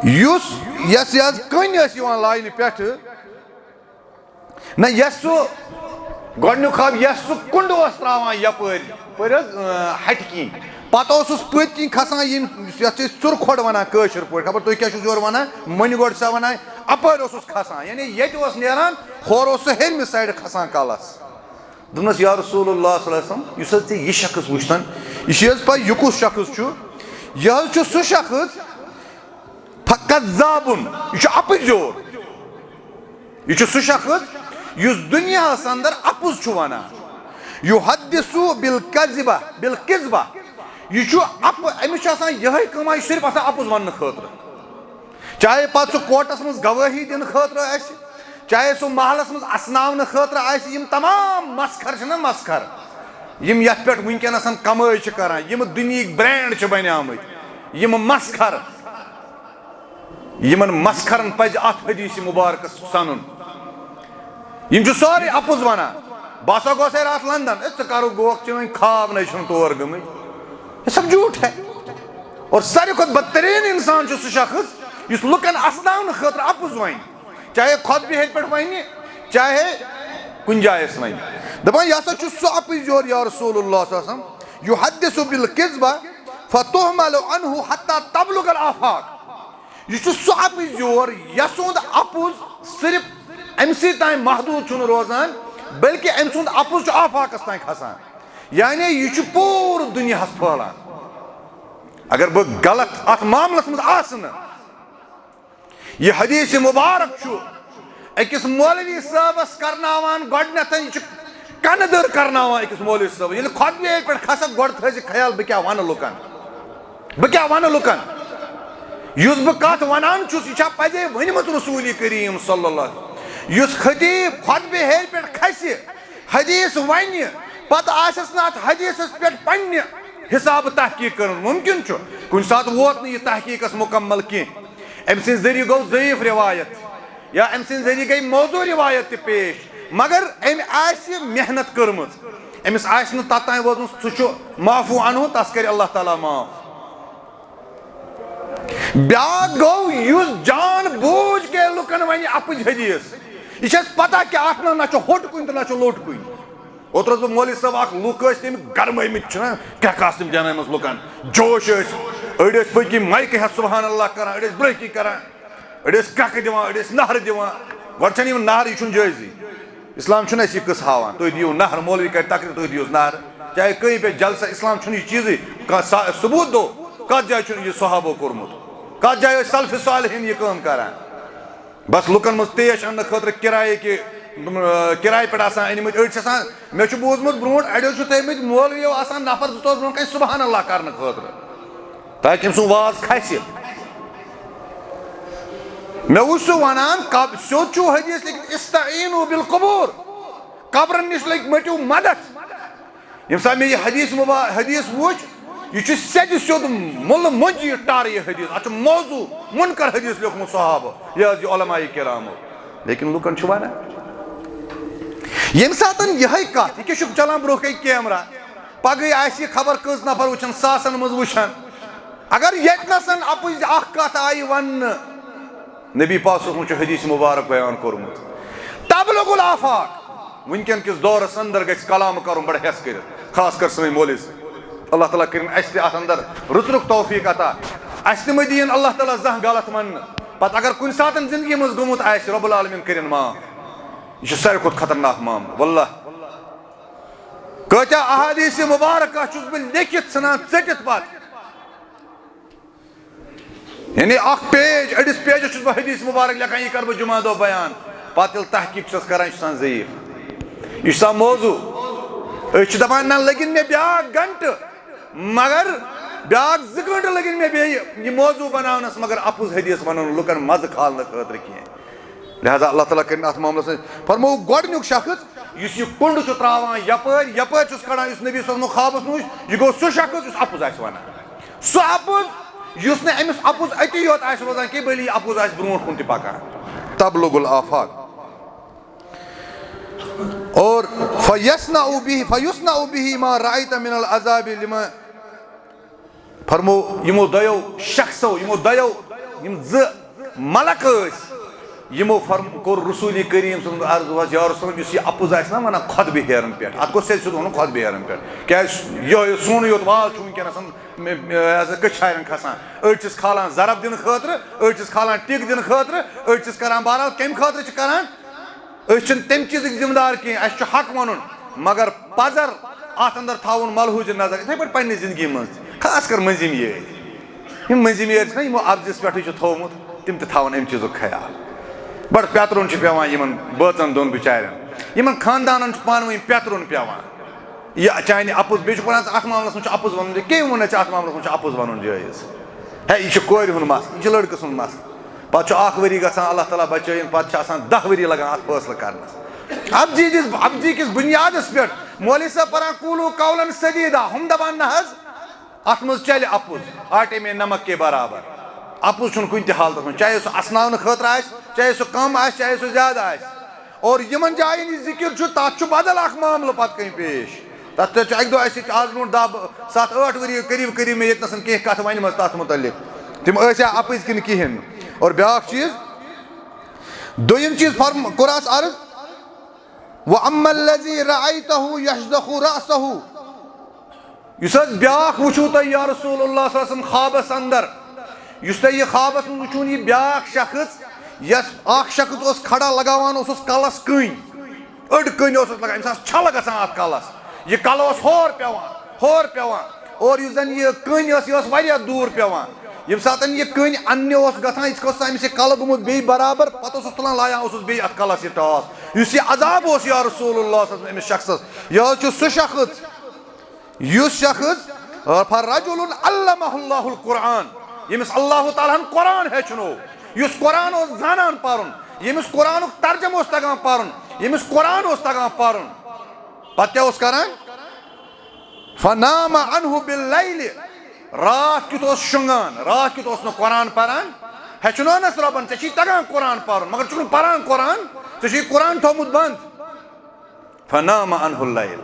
یُس، یس یہِ حظ کٔنۍ ٲس یِوان لاینہِ پٮ۪ٹھٕ، نہ، یۄس سُہ گۄڈٕنیُک خواب، یۄس سُہ کُنڈٕ اوس ترٛاوان یپٲرۍ، یپٲرۍ حظ، اۭں، ہٹہِ کِنۍ۔ پتہٕ اوسُس پٔتۍ کِنۍ کھسان، یِم، یتھ چھِ أسۍ ژُر کھۄڈ ونان کٲشِر پٲٹھۍ، خبر تُہۍ کیٛاہ چھِو یورٕ ونان، مٔنۍ گۄڈٕ چھِ سا ونان، اپٲرۍ اوسُس کھسان، یعنی ییٚتہِ اوس نیران، ہورٕ اوس سُہ ہیٚرمہِ سایڈٕ کھسان کلس۔ دوٚپنس، یا رسول اللہ صلی اللہ علیہ وسلم، یُس حظ ژےٚ یہِ شخص وُچھتن، یہِ چھِ حظ پاے، یہِ کُس شخص چھُ؟ یہِ حظ چھُ سُہ شخص، فکذابن، یہِ چھُ اپُز یور۔ یہِ چھُ سُہ شخص یُس دُنیاہس اندر اپُز چھُ ونان۔ یحدث بالکذبہ، بالکذبہ۔ یہِ چھُ اپ-، أمِس چھُ آسان یِہوٚے کٲمہ، یہِ چھُ صرف آسان اپُز وننہٕ خٲطرٕ۔ چاہے پتہٕ سُہ کورٹس منٛز گوٲہی دِنہٕ خٲطرٕ آسہِ، چاہے سُہ محلس منٛز اسناونہٕ خٲطرٕ آسہِ، یِم تمام مسخر چھِنہ مسخر، یِم یتھ پٮ۪ٹھ وٕنکیٚنس کمٲے چھِ کران، یِم دُنیہٕکۍ برینڈ چھِ بنیمٕتۍ، یِم مسخر، یِمن مسخرن پزِ اتھ حدیث مبارکس سنُن۔ یِم چھِ سورُے اپُز ونان۔ بہٕ ہسا گوس ہے راتھ لندن۔ ہے، ژٕ کرو گوکھ چٲنۍ، خواب نے چھُنہٕ تور گٔمٕتۍ۔ یہ سب جھوٹ ہے۔ اور ساروی کھۄتہٕ بدترین انسان چھُ سُہ شخص یُس لُکن اسناونہٕ خٲطرٕ اپُز ونہِ، چاہے خطبہِ ہیٚرِ پٮ۪ٹھ ونہِ، چاہے کُنہِ جایہِ ٲسۍ ونہِ۔ دپان، یہِ ہسا چھُ سُہ اپُز یور، یا رسول اللہ صلی اللہ علیہ وسلم، یحدث بالکذبہ فتحمل عنہ حتی تبلغ الآفاق۔ یہِ چھُ سُہ اپُز یور، یسُنٛد اپُز صرف أمۍ سٕے تام محدوٗد چھُنہٕ روزان، بلکہِ أمۍ سُنٛد اپُز چھُ آفاقس تام کھسان، یعنی یہِ چھُ پوٗرٕ دُنیاہس پھٔہلان۔ اگر بہٕ غلط اتھ معاملس منٛز آسہٕ نہٕ، یہِ حدیث مبارک چھُ أکِس مولوی صٲبس کرناوان، گۄڈٕنیتھٕے یہِ چھُ کنہٕ دٔر کرناوان أکِس مولوی صٲبس۔ ییٚلہِ خطبہِ پٮ۪ٹھ کھسکھ، گۄڈٕ تھٲیزِ خیال، بہٕ کیٛاہ ونہٕ لُکن، بہٕ کیٛاہ ونہٕ لُکن؟ یُس بہٕ کتھ ونان چھُس، یہِ چھا پزے ؤنمٕژ رسول کریم صلی اللہ علیہ وسلم؟ یُس خطیب خطبہِ ہیٚرِ پٮ۪ٹھ کھسہِ، حدیث ونہِ، پتہٕ آسٮ۪س نہٕ اتھ حدیثس پٮ۪ٹھ پننہِ حسابہٕ تحقیق کرُن، ممکن چھُ کُنہِ ساتہٕ ووت نہٕ یہِ تحقیقس مکمل کینٛہہ۔ أمۍ سٕنٛدِ ذٔریعہٕ گوٚو ضعیف روایت، یا أمۍ سٕنٛدِ ذٔریعہٕ گٔے موضوع روایت تہِ پیش، مگر أمۍ آسہِ محنت کٔرمٕژ، أمِس آسہِ نہٕ تَتھ تام وٲژمٕژ، سُہ چھُ معفو عنہ، تَس کَرِ اللہ تعالیٰ معاف۔ بیٛاکھ گوٚو یُس جان بوٗجھ کے لُکَن وَنہِ اَپُز حدیث، یہِ چھَس پَتہ کہِ اَتھ منٛز نہ چھُ ہوٚٹ کُنہِ تہٕ نہ چھُ لوٚٹ کُنہِ۔ اوترٕ اوسُس بہٕ مولوی صٲب، اکھ لُکھ ٲسۍ تٔمۍ گرمٲومٕتۍ، چھِنہ کیٛاہ کاسہٕ تِم دیٛانٲومٕژ لُکن، جوش ٲسۍ، أڑۍ ٲسۍ پٔتۍ کِنۍ مایکہِ ہٮ۪تھ سبحان اللہ کران، أڑۍ ٲسۍ برٛونٛہہ کِنۍ کران، أڑۍ ٲسۍ کرٛٮ۪کہٕ دِوان، أڑۍ ٲسۍ نہرٕ دِوان۔ گۄڈٕ چھَنہٕ یِم نہرٕ، یہِ چھُنہٕ جٲیزٕے۔ اسلام چھُنہٕ اَسہِ یہِ قٕصہٕ ہاوان، تُہۍ دِیِو نہر، مولوی کرِ تقریر، تُہۍ دِیِو نہر، چاہے کٕہٕنۍ پٮ۪ٹھ جلسہ، اسلام چھُنہٕ یہِ چیٖزٕے۔ کانٛہہ سا-، ثبوت دو، کَتھ جایہِ چھُنہٕ یہِ صحابو کوٚرمُت؟ کَتھ جایہِ ٲسۍ سلفِ صالحیٖن یہِ کٲم کران؟ بس لُکن منٛز تیش اننہٕ خٲطرٕ کرایہِ کہِ، م، کرایہِ پٮ۪ٹھ آسان أنمٕتۍ۔ أڑۍ چھِ آسان، مےٚ چھُ بوٗزمُت برونٛٹھ، اڑیو چھُ تھٲومٕتۍ مولویو آسان نفر زٕ ژور برونٛٹھ کنہِ سبحان اللہ کرنہٕ خٲطرٕ، تاکہِ أمۍ سُنٛد واز کھسہِ۔ مےٚ وُچھ سُہ ونان، قب-، سیوٚد چھُو حدیث لیکن استعینوا بالقبور، قبرن نِش لٔگۍ، مٔٹِو مدد۔ ییٚمہِ ساتہٕ مےٚ یہِ حدیث مبا-، حدیث وُچھ، یہِ چھُ سیٚدِ سیوٚد مُلہٕ مۄنجہِ یہِ ٹارٕ یہِ حدیث۔ اَتھ چھُ موضوع منکر حدیث لیوٚکھمُت صحابہٕ، یہِ حظ یہِ علماء کرامو۔ لیکن لُکن چھُ ونان، ییٚمہِ ساتہٕ یِہے کتھ، یہِ کیٛاہ چھُ چلان برونٛہہ کَنہِ کیمرہ، پگہٕے آسہِ یہِ خبر کٔژ نفر وٕچھان، ساسن منٛز وٕچھان۔ اگر ییٚتہِ نسن اَپُز اکھ کتھ آیہِ وننہٕ، نبی پاک صلی اللہ علیہ وسلم چھُ حدیث مبارک بیان کوٚرمُت۔ تبلغ الآفاق۔ وٕنکیٚن کِس دورس اندر گژھِ کلام کرُن بڑٕ ہٮ۪س کٔرِتھ، خاص کر سٲنۍ مولوی صٲب۔ اللہ تعالیٰ کٔرِن اَسہِ تہِ اتھ اندر رٕژ رُک توفیق عطا۔ اَسہِ تہِ مہ دِیِن اللہ تعالیٰ زانٛہہ غلط مننہٕ۔ پتہٕ اگر کُنہِ ساتہٕ زندگی منٛز گوٚمُت آسہِ، رب العالمین کٔرِن معاف۔ یہِ چھُ ساروی کھۄتہٕ خطرناک معاملہٕ۔ واللہ، کۭتیاہ احادیث مبارکہ چھُس بہٕ لیکھِتھ ژھٕنان ژٔٹِتھ پتہٕ۔ یعنی اکھ پیج، أڑِس پیجس چھُس بہٕ حدیث مبارک لیکھان، یہِ کرٕ بہٕ جمعہ دۄہ بیان۔ پتہٕ ییٚلہِ تحقیق چھُس کران، یہِ چھُ آسان ضعیف۔ یہِ چھُ آسان موضوع۔ أسۍ چھِ دپان، نہ لٔگِن مےٚ بیٛاکھ گنٹہٕ، مگر بیٛاکھ زٕ گنٹہٕ لٔگِن مےٚ بیٚیہِ یہِ موضوع بناونس، مگر اپُز حدیث ونُن لُکن مزٕ کھالنہٕ خٲطرٕ کینٛہہ۔ لہذا اللہ تعالیٰ کٔرِن اتھ معاملس منٛز۔ فرموو، گۄڈٕنیُک شخص یُس یہِ کُنڈ چھُ تراوان یپٲرۍ، یپٲرۍ چھُس کڑان، یُس نبی صلی اللہ علیہ وسلم خوابس منٛز وُچھ، یہِ گوٚو سُہ شخص یُس اپُز آسہِ ونان۔ سُہ اپُز یُس نہٕ أمِس اپُز أتی یوت آسہِ روزان کینٛہہ، بٔلۍ یہِ اپُز آسہِ برونٛٹھ کُن تہِ پکان۔ تبلغ الآفاق۔ اور فیصنع به، فیصنع به ما رأیت من العذاب لمن۔ فرمو، یِمو دۄیو شخصو، یِمو دۄیو، یِم زٕ ملک ٲسۍ، یِمو فرم-، کوٚر رسول کریم صلی اللہ علیہ وسلم عرض، دوٚپہَس، یا رسول اللہ، یُس یہِ اپُز آسہِ نا ونان خۄطبہٕ ہیرن پٮ۪ٹھ، اتھ گوٚو سیٚدِ سیوٚد ونُن خۄطبہٕ ہیرن پٮ۪ٹھ، کیازِ یِہوٚے سون یوت واز چھُ وٕنکیٚنس، مےٚ، مےٚ، یہِ ہسا کٔچھارٮ۪ن کھسان۔ أڑۍ چھِس کھالان ضرب دِنہٕ خٲطرٕ، أڑۍ چھِس کھالان ٹِک دِنہٕ خٲطرٕ، أڑۍ چھِس کران، بہرحال کمہِ خٲطرٕ چھِ کران؟ أسۍ چھِنہٕ تَمہِ چیٖزٕکۍ ذمہٕ دار کینٛہہ، اَسہِ چھُ حق وَنُن، مگر پَزر اَتھ اَندر تھاوُن ملحوٗظ نظر، یِتھَے پٲٹھۍ پنٛنہِ زِندگی منٛز تہِ، خاص کر مٔنٛزِم یٲرۍ۔ یِم مٔنٛزِم یٲرۍ چھِنہ یِمو اَپزِس پٮ۪ٹھٕے چھُ تھوٚومُت، تِم تہِ تھاوَن اَمہِ چیٖزُک خیال۔ بَڑٕ پیٚترُن چھُ پٮ۪وان یِمَن بٲژَن دۄن بِچارٮ۪ن، یِمَن خاندانَن چھُ پانہٕ ؤنۍ پیٚترُن پٮ۪وان۔ یہِ چانہِ اَپُز، بیٚیہِ چھُکھ وَنان ژٕ اَتھ معاملَس منٛز چھُ اَپُز وَنُن، کٔمۍ ووٚن نہ ژےٚ اَتھ معاملَس منٛز چھُ اَپُز وَنُن جٲیِز؟ ہے، یہِ چھُ کورِ ہُنٛد مسلہٕ، یہِ چھُ لٔڑکہٕ سُنٛد مسلہٕ۔ پتہٕ چھُ اکھ ؤری گژھان، اللہ تعالیٰ بچٲیِن، پتہٕ چھِ آسان دَہ ؤری لگان اتھ فٲصلہٕ کرنس۔ اپزی کِس، اپزی کِس بُنیادس پٮ۪ٹھ مولوی صٲب پران، "قولوا قولا سدیدا"، ہُم دپان، "نہ حظ، اتھ منٛز چلہِ اپُز، آٹے میں نمک کے برابر۔" اپُز چھُنہٕ کُنہِ تہِ حالتس منٛز، چاہے سُہ اسناونہٕ خٲطرٕ آسہِ، چاہے سُہ کم آسہِ، چاہے سُہ زیادٕ آسہِ۔ اور یِمن جاین یہِ ذکر چھُ، تتھ چھُ بدل اکھ معاملہٕ پتہٕ کنہِ پیش۔ تَتھ پٮ۪ٹھ چھُ اَکہِ دۄہ اَسہِ آز برونٛٹھ دَہ، سَتھ، ٲٹھ ؤری قریٖب قریٖب مےٚ ییٚتہِ نَسَن کینٛہہ کَتھٕ وَنِمَژٕ تَتھ مُتعلِق۔ تِم ٲسیا اَپٕزۍ کِنہٕ کِہیٖنۍ نہٕ؟ اور بیٛاکھ چیٖز، دوٚیِم چیٖز فرم-، کوٚر اَس عرض، "وَأَمَّا الَّذِي رَأَيْتَهُ يَشْدَخُ رَأْسَهُ"۔ یُس حظ بیٛاکھ وٕچھِو تۄہہِ یا رسول اللہ صلی اللہ علیہ وسلم خوابَس اندر، یُس تۄہہِ یہِ خوابَس منٛز وٕچھُن، یہِ بیٛاکھ شخص، یَس اَکھ شخص اوس کھڑا لگاوان اوسُس کَلَس کٔنۍ۔ أڑ کٔنۍ اوس اَتھ لگان، أمِس آسہٕ چھَلہٕ گژھان اَتھ کَلَس۔ یہِ کَلہٕ اوس ہور پٮ۪وان، ہور پٮ۪وان۔ اور یُس زَن یہِ کٔنۍ ٲس، یہِ ٲس واریاہ دوٗر پٮ۪وان۔ ییٚمہِ ساتَن یہِ کٔنۍ اَننہِ اوس گژھان، یِتھ کٔنۍ اوس آسان أمِس یہِ کَلہٕ گوٚمُت بیٚیہِ برابر، پَتہٕ اوسُس تُلان، لایان اوسُس بیٚیہِ اَتھ کَلَس یہِ ٹاس۔ یُس یہِ عذاب اوس یا رسول اللہ صلی اللہ علیہ وسلم أمِس شخصَس، یہِ حظ چھُ سُہ شخص، یُس شخص، آ، فرجل علمہ اللہ القرآن، ییٚمِس اللہ تعالیٰ ہن قرآن ہیٚچھنو، یُس قرآن اوس زانان پرُن، ییٚمِس قرآنُک ترجمہٕ اوس تگان پرُن، ییٚمِس قرآن اوس تگان پرُن، پتہٕ کیٛاہ اوس کران؟ فنام عنہ باللیل، راتھ کیُتھ اوس شۄنٛگان، راتھ کیُتھ اوس نہٕ قرآن پران، ہیٚچھنٲونس رۄبن، ژےٚ چھی تگان قرآن پرُن، مگر ژٕ چھُکھ نہٕ پران قرآن، ژےٚ چھُے قرآن تھوٚومُت بنٛد۔ فنام عنہ اللیل۔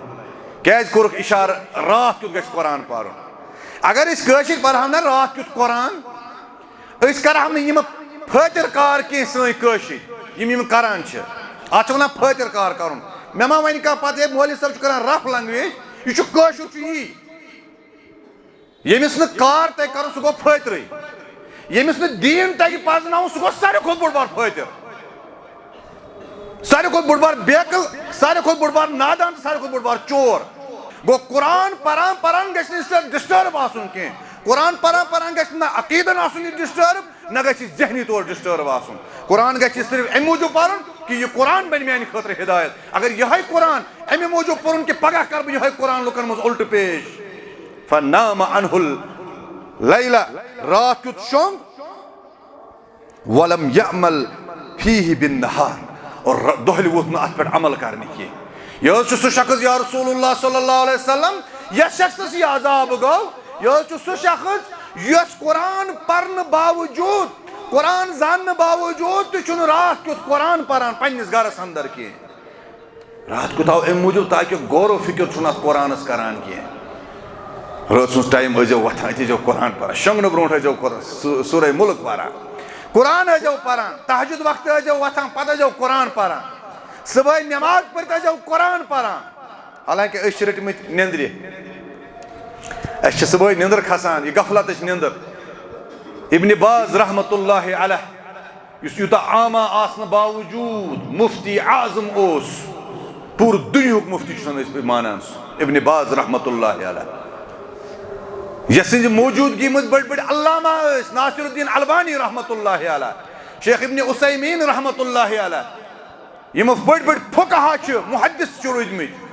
کیازِ کوٚرُکھ اشارٕ، راتھ کیُتھ گژھِ قرآن پرُن؟ اگر أسۍ کٲشِرۍ پرہو نہ راتھ کیُتھ قرآن، أسۍ کرہو نہٕ یِم پھٲتِر کار کینٛہہ سٲنۍ کٲشِرۍ، یِم یِم کران چھِ۔ اتھ چھِ ونان پھٲتِر کار کرُن۔ مےٚ ما ونہِ کانٛہہ پتہٕ، ہے مولوی صٲب چھُ کران rough language، یہِ چھُ کٲشُر چھُ یی۔ ییٚمِس نہٕ کار تَگہِ کَرُن، سُہ گوٚو پھٲترٕے۔ ییٚمِس نہٕ دیٖن تَگہِ پَرناوُن، سُہ گوٚو ساروی کھۄتہٕ بوٚڑ بار پھٲتِر۔ ساروی کھۄتہٕ بوٚڑ بار بیقل، ساروی کھۄتہٕ بوٚڑ بار نادان تہٕ ساروی کھۄتہٕ بوٚڑ بار چور۔ گوٚو قرآن پَران پَران گژھِ نہٕ أمِس سۭتۍ disturb آسُن کینٛہہ۔ قرآن پَران پَران گژھِ نہٕ عقیٖدَن آسُن یہِ disturb، نہ گژھِ ذہنی طور disturb آسُن۔ قرآن گژھِ صرف اَمہِ موٗجوٗب پَرُن کہِ یہِ قرآن بَنہِ میٛانہِ خٲطرٕ ہدایت۔ اگر یِہوٚے قرآن اَمہِ موٗجوٗب پوٚرُن کہِ پگاہ کَرٕ بہٕ یِہوٚے قرآن لُکَن منٛز اُلٹہٕ پیش۔ فنام عنہ اللیلہ، راتھ کیُتھ شۄنٛگ، ولم یعمل فیہ بالنہار، اور ر-، دۄہلہِ ووٚتھ نہٕ اَتھ پٮ۪ٹھ عمل کرنہٕ کینٛہہ۔ یہِ حظ چھُ سُہ شخص یا رسول اللہ صلی اللہ علیہ وسلم، یَس شخصس یہِ عذاب گوٚو۔ یہِ حظ چھُ سُہ شخص یُس قرآن پرنہٕ باوجوٗد، قرآن زاننہٕ باوجوٗد تہِ چھُنہٕ راتھ کیُتھ قرآن پران پننِس گرس اندر کینٛہہ۔ راتھ کیُتھ آو اَمہِ موٗجوٗب تاکہِ غور و فکر چھُنہٕ اَتھ قرآنَس کران کینٛہہ۔ رٲژ سٕنٛز ٹایم ٲسۍزیو وۄتھان، أتی ٲسۍزیو قرآن پران، شۄنٛگنہٕ برونٛٹھ ٲسۍزیو قرآن، سو-، سورہ مُلک پران، قرآن ٲسۍزیو پران، تہجد وقتہٕ ٲسۍزیو وۄتھان، پتہٕ ٲسۍزیو قرآن پران، صُبحٲے نٮ۪ماز پٔرِتھ ٲسۍزیو قرآن پران۔ حالانکہ أسۍ چھِ رٔٹمٕتۍ نیٚنٛدرِ، اَسہِ چھِ صُبحٲے نیٚنٛدٕر کھسان، یہِ غفلتٕچ نیٚنٛدٕر۔ ابن باز رحمتہ اللہ علیہ، یُس یوٗتاہ عامہ آسنہٕ باوجوٗد مفتی اعظم اوس، پوٗرٕ دُنیاہُک مفتی چھُ زَن أسۍ مانان سُہ، ابن باز رحمتہ اللہ علیہ، یَس سٕنٛزِ موجوٗدگی منٛز بٔڑۍ بٔڑۍ علامہ ٲسۍ، ناصر الدین البانی رحمتہ اللہ علیہ، شیخ ابن عثیمین رحمتہ اللہ علیہ، یِم بٔڑۍ بٔڑۍ فقہا چھِ، محدث چھِ روٗدۍمٕتۍ،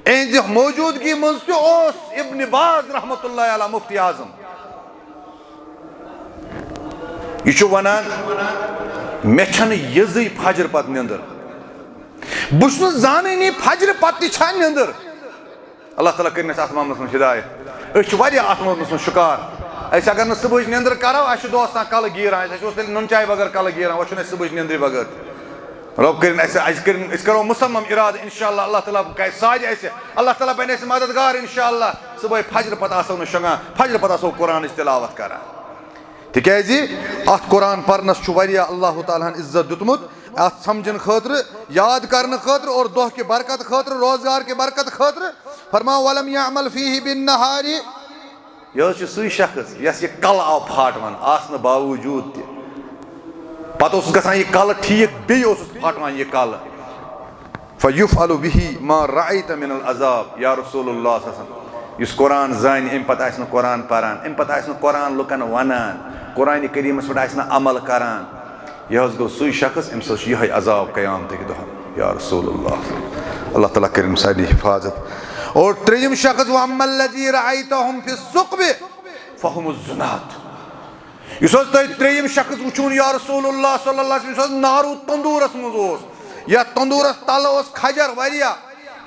اِہِنٛزِ موجوٗدگی منٛز تہِ اوس ابن باز رحمتہ اللہ علیہ مفتی اعظم۔ یہِ چھُ وَنان، مےٚ چھَنہٕ یِزٕے فجر پتہٕ نیٚنٛدٕر۔ بہٕ چھُس نہٕ زانٲنی فجرِ پتہٕ تہِ چھا نیٚنٛدٕر۔ اللہ تعالیٰ کٔرِنۍ اَسہِ اَتھ معاملَس منٛز ہدایت۔ أسۍ چھِ واریاہ اَتھ معاملَس منٛز شُکار۔ أسۍ اگر نہٕ صُبحٕچ نیٚنٛدٕر کَرو، اَسہِ چھُ دۄہَس تام کَلہٕ گیٖران، اَسہِ اوس تیٚلہِ نُن چاے بغٲر کَلہٕ گیٖران، وۄنۍ چھُنہٕ اَسہِ صُبحٕچ نیٚنٛدرِ بغٲر تہِ۔ رۄب کٔرِنۍ اَسہِ، اَسہِ کٔرِنۍ، أسۍ کَرو مُصمم اِرادٕ، اِنشاءاللہ اللہ تعالیٰ کَرِ سارِ اَسہِ، اللہ تعالیٰ بَنہِ اَسہِ مددگار، اِنشاءاللہ صُبحٲے فجرِ پتہٕ آسو نہٕ شۄنٛگان، فجرِ پتہٕ آسو قرآنٕچ تِلاوت کران۔ تِکیازِ اَتھ قرآن پرنَس چھُ واریاہ اللہ تعالیٰ ہَن عزت دیُتمُت، اَتھ سمجھنہٕ خٲطرٕ، یاد کرنہٕ خٲطرٕ اور دۄہ کہِ برکت خٲطرٕ، روزگار کہِ برکت خٲطرٕ۔ فرماو، "ولم یعمل فیہ بالنہار"۔ یہِ حظ چھُ سُے شخص یَس یہِ کلہٕ آو پھاٹوان آسنہٕ باوجوٗد تہِ۔ پتہٕ اوسُس گژھان یہِ کلہٕ ٹھیٖک، بیٚیہِ اوسُس پھاٹوان یہِ کلہٕ۔ فیفعل بہ ما رأیت من العذاب، یا رسول اللہ صلی اللہ علیہ وسلم، یُس قرآن زانہِ، اَمہِ پتہٕ آسہِ نہٕ قرآن پران، اَمہِ پتہٕ آسہِ نہٕ قرآن لُکن ونان، قرآن کریٖمس پٮ۪ٹھ آسہِ نہٕ عمل کران، یہِ حظ گوٚو سُے شخص، أمِس حظ چھُ یِہوٚے عذاب قیامتٕکۍ دۄہن، یا رسول اللہ۔ اللہ تعالیٰ کٔرِنۍ سارنٕے حفاظت۔ اور ترٛیٚیِم شخص، واما الذی رأیتہم فی الثقب فہم الزنات۔ یُس حظ تۄہہِ ترٛیٚیِم شخص وٕچھُن یا رسول اللہ صلی اللہ علیہ وسلم، یُس حظ نارو تندوٗرس منٛز اوس، یتھ تندوٗرس تلہٕ اوس کھجر واریاہ،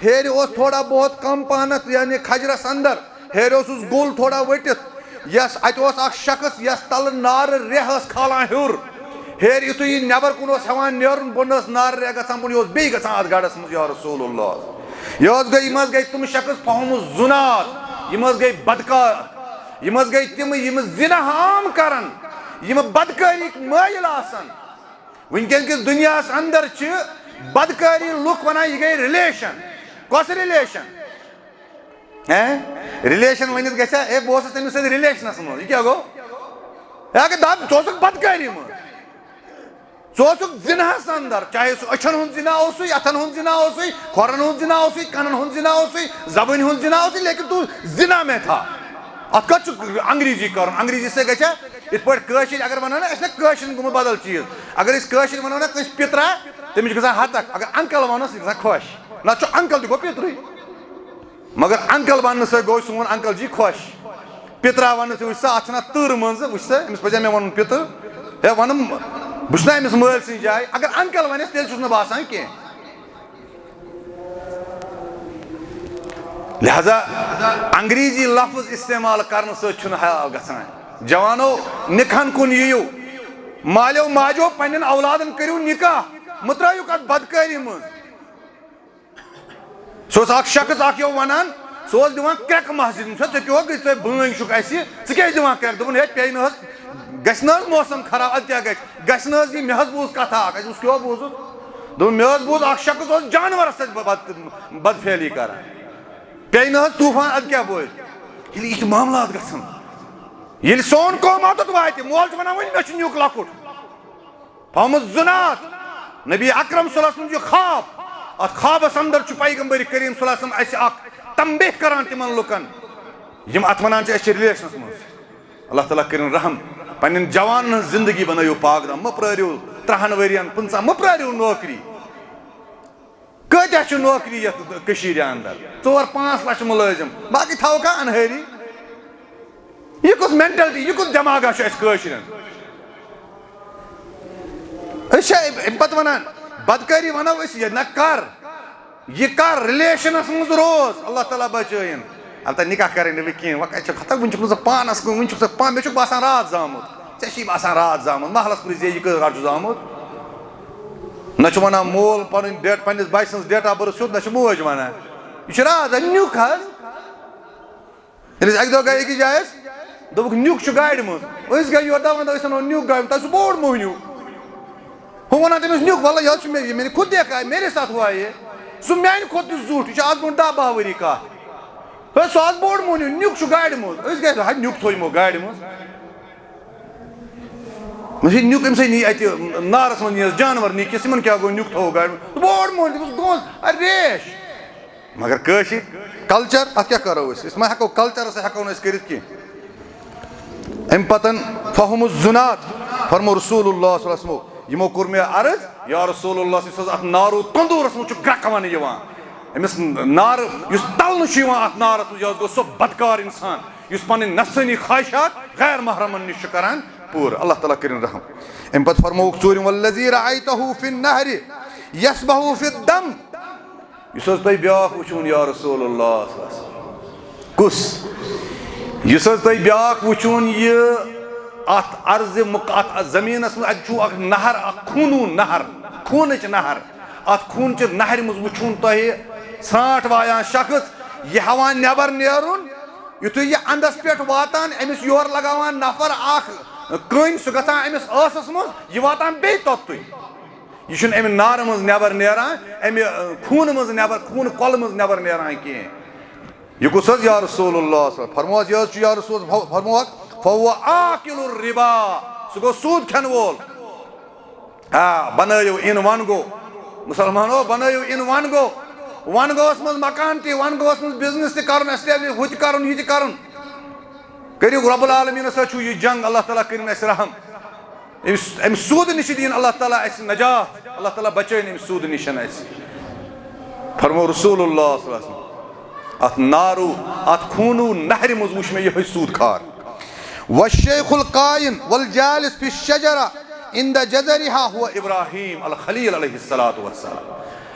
ہیرِ اوس تھوڑا بہت کم پہنتھ، یعنی کھجرس اندر ہیرِ اوسُس گوٚل تھوڑا ؤٹِتھ، یس اتہِ اوس اکھ شخص یس تلہٕ نارٕ ریٚہہ ٲس کھالان ہیوٚر، ہیرِ یُتھُے یہِ نٮ۪بر کُن اوس ہٮ۪وان نیرُن، بۄنہٕ ٲس نارٕ ریٚہہ گژھان بۄن، یہِ اوس بیٚیہِ گژھان اتھ گڑھس منٛز یا رسول اللہ۔ یہِ حظ گٔے، یِم حظ گٔے تِم شخص فہم الزنات، یِم حظ گٔے بدکار۔ یِم حظ گٔے تِم، یِم زِنا عام کران، یِم بدکٲری مٲیِل آسان۔ وٕنکیٚن کِس دُنیاہَس اندر چھِ بدکٲری لُکھ وَنان، یہِ گٔے ریلیشن۔ کۄس ریلیشن؟ ہیں؟ ریلیشن ؤنِتھ گژھِ ہا، ہے، بہٕ اوسُس تٔمِس سۭتۍ ریلیشنس منٛز، یہِ کیٛاہ گوٚو؟ ہے، اگر دَپ، ژٕ اوسُکھ بدکٲری منٛز۔ ژٕ اوسُکھ زِناہَس اندر، چاہے سُہ أچھن ہُنٛد زِنا اوسُے، اَتھن ہُنٛد زِنا اوسُے، کھۄرن ہُنٛد زِنا اوسُے، کَنن ہُنٛد زِنا اوسُے، زبٲنۍ ہُنٛد زِنا اوسُے، لیکن تو زِنا میں تھا۔ اَتھ کَتھ چھُ انگریزی کَرُن؟ انگریزی سۭتۍ گژھِ ہا یِتھ پٲٹھۍ کٲشِر اگر وَنو نا، أسۍ چھِنہ کٲشِرٮ۪ن گوٚمُت بدل چیٖز۔ اگر أسۍ کٲشِرۍ وَنو نا کٲنٛسہِ پِترا، تٔمِس چھِ گژھان ہَتَکھ۔ اگر انکل وَنوس، یہِ چھِ گژھان خۄش۔ نہ چھُ انکل تہِ گوٚو پِترٕے۔ مگر انکل بننہٕ سۭتۍ گوٚو سون انکل جی خۄش۔ پِترا وننہٕ سۭتۍ، وٕچھ سا، اتھ چھنہ تۭرٕ منٛزٕ، وٕچھ سا، أمِس پزِ مےٚ ونُن پِتہٕ۔ ہے ونُن، بہٕ چھُس نہ أمِس مٲلۍ سٕنٛز جاے۔ اگر انکل ونٮ۪س، تیٚلہِ چھُس نہٕ باسان کینٛہہ۔ لہذا انگریزی لفظ استعمال کرنہٕ سۭتۍ چھُنہٕ حیا گژھان۔ جوانو، نِکہن کُن یِیِو۔ مالیو ماجو، پننٮ۪ن اولادن کٔرِو نکاح، مہٕ ترٲیِو کتھ بدکٲری منٛز۔ سُہ اوس اکھ شخص اکھ یہِ وَنان، سُہ اوس دِوان کرٛٮ۪کہٕ مسجد منٛز۔ "ژےٚ کیٛاہ گٔے؟ ژٕ بٲنۍ چھُکھ اَسہِ، ژٕ کیٛازِ دِوان کرٛٮ۪کہٕ؟" دوٚپُن، "ہے، پیٚیہِ نہٕ حظ، گژھِ نہٕ حظ موسم خراب، اَدٕ کیٛاہ گژھِ؟" گژھِ نہٕ حظ یہِ، مےٚ حظ بوٗز کَتھا اَکھ۔ اَسہِ دوٚپُس، "کیٛاہ بوٗزُتھ؟" دوٚپُن، "مےٚ حظ بوٗز اکھ شخص اوس جانورَس سۭتۍ بد-، بد-، بدفعلی کران۔ پیٚیہِ نہٕ حظ طوٗفان، اَدٕ کیٛاہ بوزِ؟" ییٚلہِ یِتھۍ معاملات گژھن، ییٚلہِ سون قوم اوٚتَتھ واتہِ، مول چھُ وَنان، "وۄنۍ مےٚ چھُ نیُک لۄکُٹ۔" فہم الزنات۔ نبی اکرم صلی اللہ علیہ وسلم یہِ خواب، اتھ خوابس اندر چھُ پیغمبر کریم صلی اللہ علیہ وسلم اسہِ اکھ تنبیہ کران تِمن لُکن، یِم اتھ ونان چھِ اسہِ چھِ ریلیشنس منٛز۔ اللہ تعالیٰ کٔرِن رحم، پننٮ۪ن جوانن ہٕنٛز زندگی بنٲیِو پاک دام، مہٕ پرٲرِو ترٛہن ؤرین، پٕنٛژٕہن، مہٕ پرٲرِو نوکری۔ کۭتیاہ چھِ نوکری یتھ کٔشیٖرِ اندر؟ ژور پانٛژھ لچھ مُلٲزِم، باقٕے تھاوو کانٛہہ انہٲری۔ یہِ کُس مینٹلٹی، یہِ کُس دٮ۪ماغا چھُ اَسہِ کٲشرٮ۪ن؟ أسۍ چھِ اَمہِ پتہٕ وَنان، بدکٲری وَنو أسۍ، یہِ نہ کر، یہِ کر ریلیشنس منٛز روز، اللہ تعالیٰ بچٲیِن۔ البتہ نکاح کَرٕنۍ نہٕ وۄنۍ کِہیٖنۍ۔ وۄنۍ کَتہِ چھُکھ ہَتہ، وٕنہِ چھُکھ نہٕ ژٕ پانَس کُن، وٕنہِ چھُکھ ژٕ پانہٕ، مےٚ چھُکھ باسان راتھ زامُت، ژےٚ چھی باسان راتھ زامُت، محلَس پرٛژھ زِ یہِ کٔژ گاڈٕ چھُ زامُت۔ نہ چھُ وَنان مول پَنٕنۍ ڈیٹ، پنٛنِس بَچہِ سٕنٛز date of birth سیوٚد، نہ چھُ موج وَنان۔ یہِ چھُ راتھ، نیُک حظ۔ ییٚلہِ أسۍ اَکہِ دۄہ گٔے أکِس جایہِ، أسۍ دوٚپُکھ، "نیُک چھُ گاڑِ منٛز۔" أسۍ گٔے یور، دَپان، "أسۍ اَنو نیُک گاڑِ منٛز۔" تۄہہِ چھُ بوٚڑ موٚہنیوٗ۔ ہُہ وَنان تٔمِس، "نیُک، وَلہٕ، یہِ حظ چھُ مےٚ، یہِ میٛانہِ خۄد دیکھا ہے، میرے ساتھ ہوا ہے۔ سُہ میٛانہِ کھۄتہٕ تہِ زیُٹھ، یہِ چھُ آز برٛونٛٹھ دَہ باہ ؤری کَتھ۔ ہے، سُہ آز بوٚڑ موٚہنیوٗ، نیُک چھُ گاڑِ منٛز۔" أسۍ گٔے، "ہے، نیُک تھوٚو یِمو گاڑِ منٛز۔" مےٚ چھِ نیُک أمۍ سۭتۍ نی اَتہِ نارَس منٛز نِیَس جانوَر نِکِس، یِمَن کیٛاہ گوٚو، نیُک تھوٚو گاڑِ منٛز؟ بوٚڑ موٚہنیوٗ، تٔمِس گوٚو اَتھ ریش۔ مگر کٲشِر کلچر، اتھ کیٛاہ کرو أسۍ؟ أسۍ ما ہٮ۪کو، کلچرس ہٮ۪کو نہٕ أسۍ کٔرِتھ کینٛہہ۔ امہِ پتن فہم الزنات، فرمو رسول اللہ صلی اللہ علیہ وسلم، یِمو کوٚر مےٚ عرض، یا رسول اللہ، یُس حظ اتھ نارو تندورس منٛز چھُ گرٛٮ۪کہٕ ونہٕ یِوان، أمِس نارٕ یُس تلنہٕ چھُ یِوان اتھ نارس منٛز، یہِ حظ گوٚو سُہ بدکار انسان یُس پنٕنۍ نفسٲنی خواہشات غیر محرمن نِش چھُ کران پوٗرٕ۔ اللہ تعالیٰ کٔرِن رحم۔ امہِ پتہٕ فرمووُکھ ژوٗرِم، والذی رأیتہ فی النہر یسبح فی الدم، یُس حظ تۄہہِ بیٛاکھ وٕچھوُن یا رسول اللہ صلی اللہ علیہ وسلم، کُس؟ یُس حظ تۄہہِ بیٛاکھ وٕچھوُن یہِ اتھ عرضِ مُق-، اتھ زٔمیٖنس منٛز، اتہِ چھُو اکھ نہر، اکھ خوٗنوٗن نہر، خوٗنٕچ نہر۔ اتھ خوٗنچہِ نہرِ منٛز وٕچھوُن تۄہہِ ژھرٛانٛٹھ وایان شخص، یہِ ہٮ۪وان نٮ۪بر نیرُن، یُتھُے یہِ اندس پٮ۪ٹھ واتان، أمِس یورٕ لگاوان نفر اکھ کٔنۍ، سُہ گژھان أمِس ٲسس منٛز، یہِ واتان بیٚیہِ توٚتُے۔ یہِ چھُنہٕ اَمہِ نارٕ منٛز نٮ۪بر نیران، اَمہِ، ٲ، خوٗنہٕ منٛز نٮ۪بر، خوٗنہٕ کۄلہٕ منٛز نٮ۪بر نیران کینٛہہ۔ یہِ کُس حظ یا رسول اللہ صلی اللہ علیہ وسلم؟ فرموس، یہِ حظ چھُ یا رسول، فو-، فرموکھ، فہو آکل الربا، سُہ گوٚو سوٗد کھٮ۪ن وول۔ آ، بنٲیِو اِن ون گو، مُسلمانو، بنٲیِو اِن ون گو۔ ون گوس منٛز مکان تہِ، ون گوس منٛز business تہِ کرُن، establish، ہُہ تہِ کرُن، یہِ تہِ کرُن۔ کٔرِو رب العالمینس سۭتۍ چھُو یہِ جنگ، اللہ تعالیٰ کٔرِن اَسہِ رحم۔ أمِس، اَمہِ سوٗدٕ نِش دِیِن اللہ تعالیٰ اَسہِ نجات، اللہ تعالیٰ بچٲیِن اَمہِ سوٗدٕ نِش اَسہِ۔ فرمو رسول اللہ صلی اللہ علیہ وسلم، اتھ نارو، اتھ خوٗنو نہرِ منٛز وُچھ مےٚ یِہوٚے سوٗد کھار۔ والشیخ القائم والجالس فی الشجرہ عند جذرها هو ابراہیم الخلیل علیہ الصلوۃ والسلام۔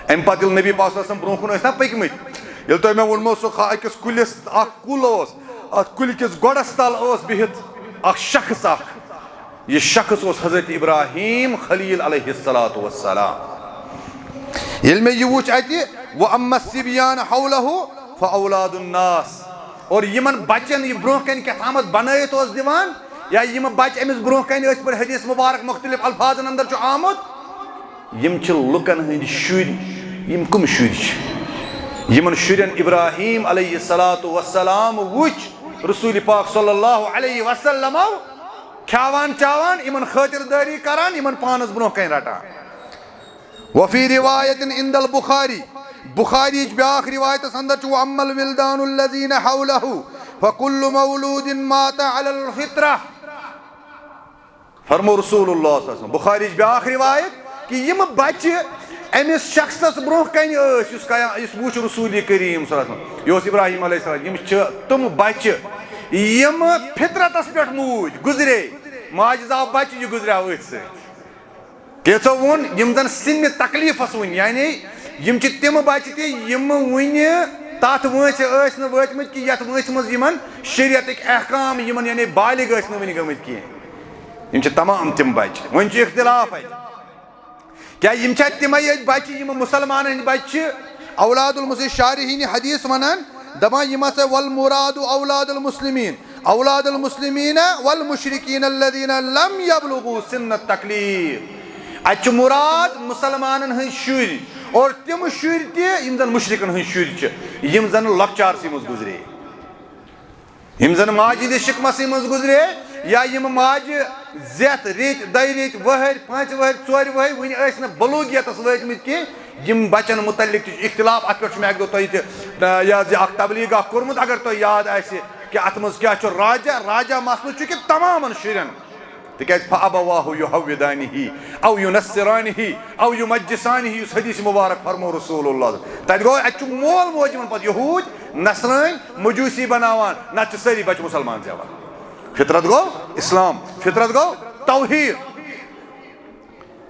امہِ پتہٕ ییٚلہِ نبی پاک صلی اللہ علیہ وسلم برونٛہہ کُن ٲسۍ نا پٔکمٕتۍ، ییٚلہِ تۄہہِ مےٚ ووٚنمو سُہ کھا-، أکِس کُلِس، اکھ کُل اوس، اتھ کُلہِ کِس گۄڈس تل اوس بِہِتھ اکھ شخص اکھ۔ یہِ شخص اوس حضرت ابراہیم خلیل علیہ الصلوۃ والسلام۔ ییٚلہِ مےٚ یہِ وُچھ اَتہِ، وَأَمَّا الصِّبْيَانُ حَوْلَهُ فَأَوْلَادُ النَّاسِ، اور یِمن بچن یہِ برونٛہہ کنہِ کیٛاہ تامَتھ بنٲیِتھ اوس دِوان، یا یِم بچہِ أمِس برونٛہہ کنہِ ٲسۍ پٲٹھۍ حدیث مبارک مختلف الفاظن اندر چھُ آمُت، یِم چھِ لُکن ہٕنٛدۍ شُرۍ۔ یِم کٕم شُرۍ چھِ؟ یِمن شُرٮ۪ن ابراہیم علیہ الصلوۃ والسلام وُچھ رسول پاک صلی اللہ علیہ وسلمو کھیاوان چاوان، یِمن خٲطردٲری کران، یِمن پانس برونٛہہ کنہِ رٹان۔ وفی روایت عند البخاری، بخاری یِچ بیاکھ روایتس اندر چھُ، واما الولدان الذین حولہ فکل مولود مات علی الفطرہ۔ فرمو رسول اللہ صلی اللہ علیہ وسلم، بخاری یِچ بیاکھ روایت، کہ یِم بچہِ أمِس شخصس برونٛہہ کنہِ ٲسۍ، یُس قیا-، یُس وُچھ رسول کریم صلی اللہ علیہ وسلم، یہِ اوس ابراہیم علیہ السلام، یِم چھِ تِم بچہِ یِم فطرتس پٮ۪ٹھ موٗدۍ، گُزرے، ماجہِ زاو بچہِ، یہِ گُزریو أتھۍ سۭتۍ۔ کینٛژو ووٚن، یِم زن سِنہِ تکلیفس وٕنۍ، یعنی یِم چھِ تِم بچہِ تہِ یِم وٕنہِ تتھ وٲنٛسہِ ٲسۍ نہٕ وٲتمٕتۍ کہِ یتھ وٲنٛسہِ منٛز یِمن شریعتٕکۍ احکام یِمن، یعنی بالغ ٲسۍ نہٕ وٕنہِ گٔمٕتۍ کینٛہہ۔ یِم چھِ تمام تِم بچہِ، وۄنۍ چھُ اختلاف اَتہِ۔ کیٛاہ یِم چھا تِمے یٲتۍ بچہِ یِم مُسلمانن ہٕنٛدۍ بچہِ چھِ؟ اولاد المسلم، شارحیٖنِ حدیث ونان، دپان یِم ہسا والمراد اولاد المسلمین، اولاد المسلمین والمشرکین الذین لم یبلغوا سن التکلیف۔ اتہِ چھُ مراد مُسلمانن ہٕنٛدۍ شُرۍ اور تِم شُرۍ تہِ یِم زن مُشرکن ہٕنٛدۍ شُرۍ چھِ، یِم زن لۄکچارسٕے منٛز گُزرے، یِم زن ماجہِ ہٕنٛدِس شِکمسٕے منٛز گُزرے، یا یِم ماجہِ زیتھ ریٚتۍ، دۄیہِ ریٚتۍ، وٕہٕرۍ، پانٛژِ وٕہٕرۍ، ژورِ وٕہٕرۍ، وُنہِ ٲسۍ نہٕ بلوغیتس وٲتمٕتۍ کینٛہہ۔ یِم بچن متعلق تہِ چھُ اختلاف، اتھ پٮ۪ٹھ چھُ مےٚ اکہِ دۄہ تۄہہِ تہِ، آ، یہِ حظ یہِ اکھ تبلیغ اکھ کوٚرمُت، اگر تۄہہِ یاد آسہِ کہِ اتھ منٛز کیٛاہ چھُ راجع، راجع مسلہٕ چھُ کہِ تمامن شُرٮ۪ن، تِکیٛازِ فَأَبَوَاهُ يُهَوِّدَانِهِ أَوْ يُنَصِّرَانِهِ أَوْ يُمَجِّسَانِهِ، یُس حدیث مبارک فرمو رسول اللہ۔ تتہِ گوٚو، اتہِ چھُ مول موج یِمن پتہٕ یہوٗدۍ، نصرٲنۍ، مجوسی بناوان، نتہٕ چھِ سٲری بچہِ مُسلمان زٮ۪وان۔ فطرت گوٚو اسلام، فطرت گوٚو توحید۔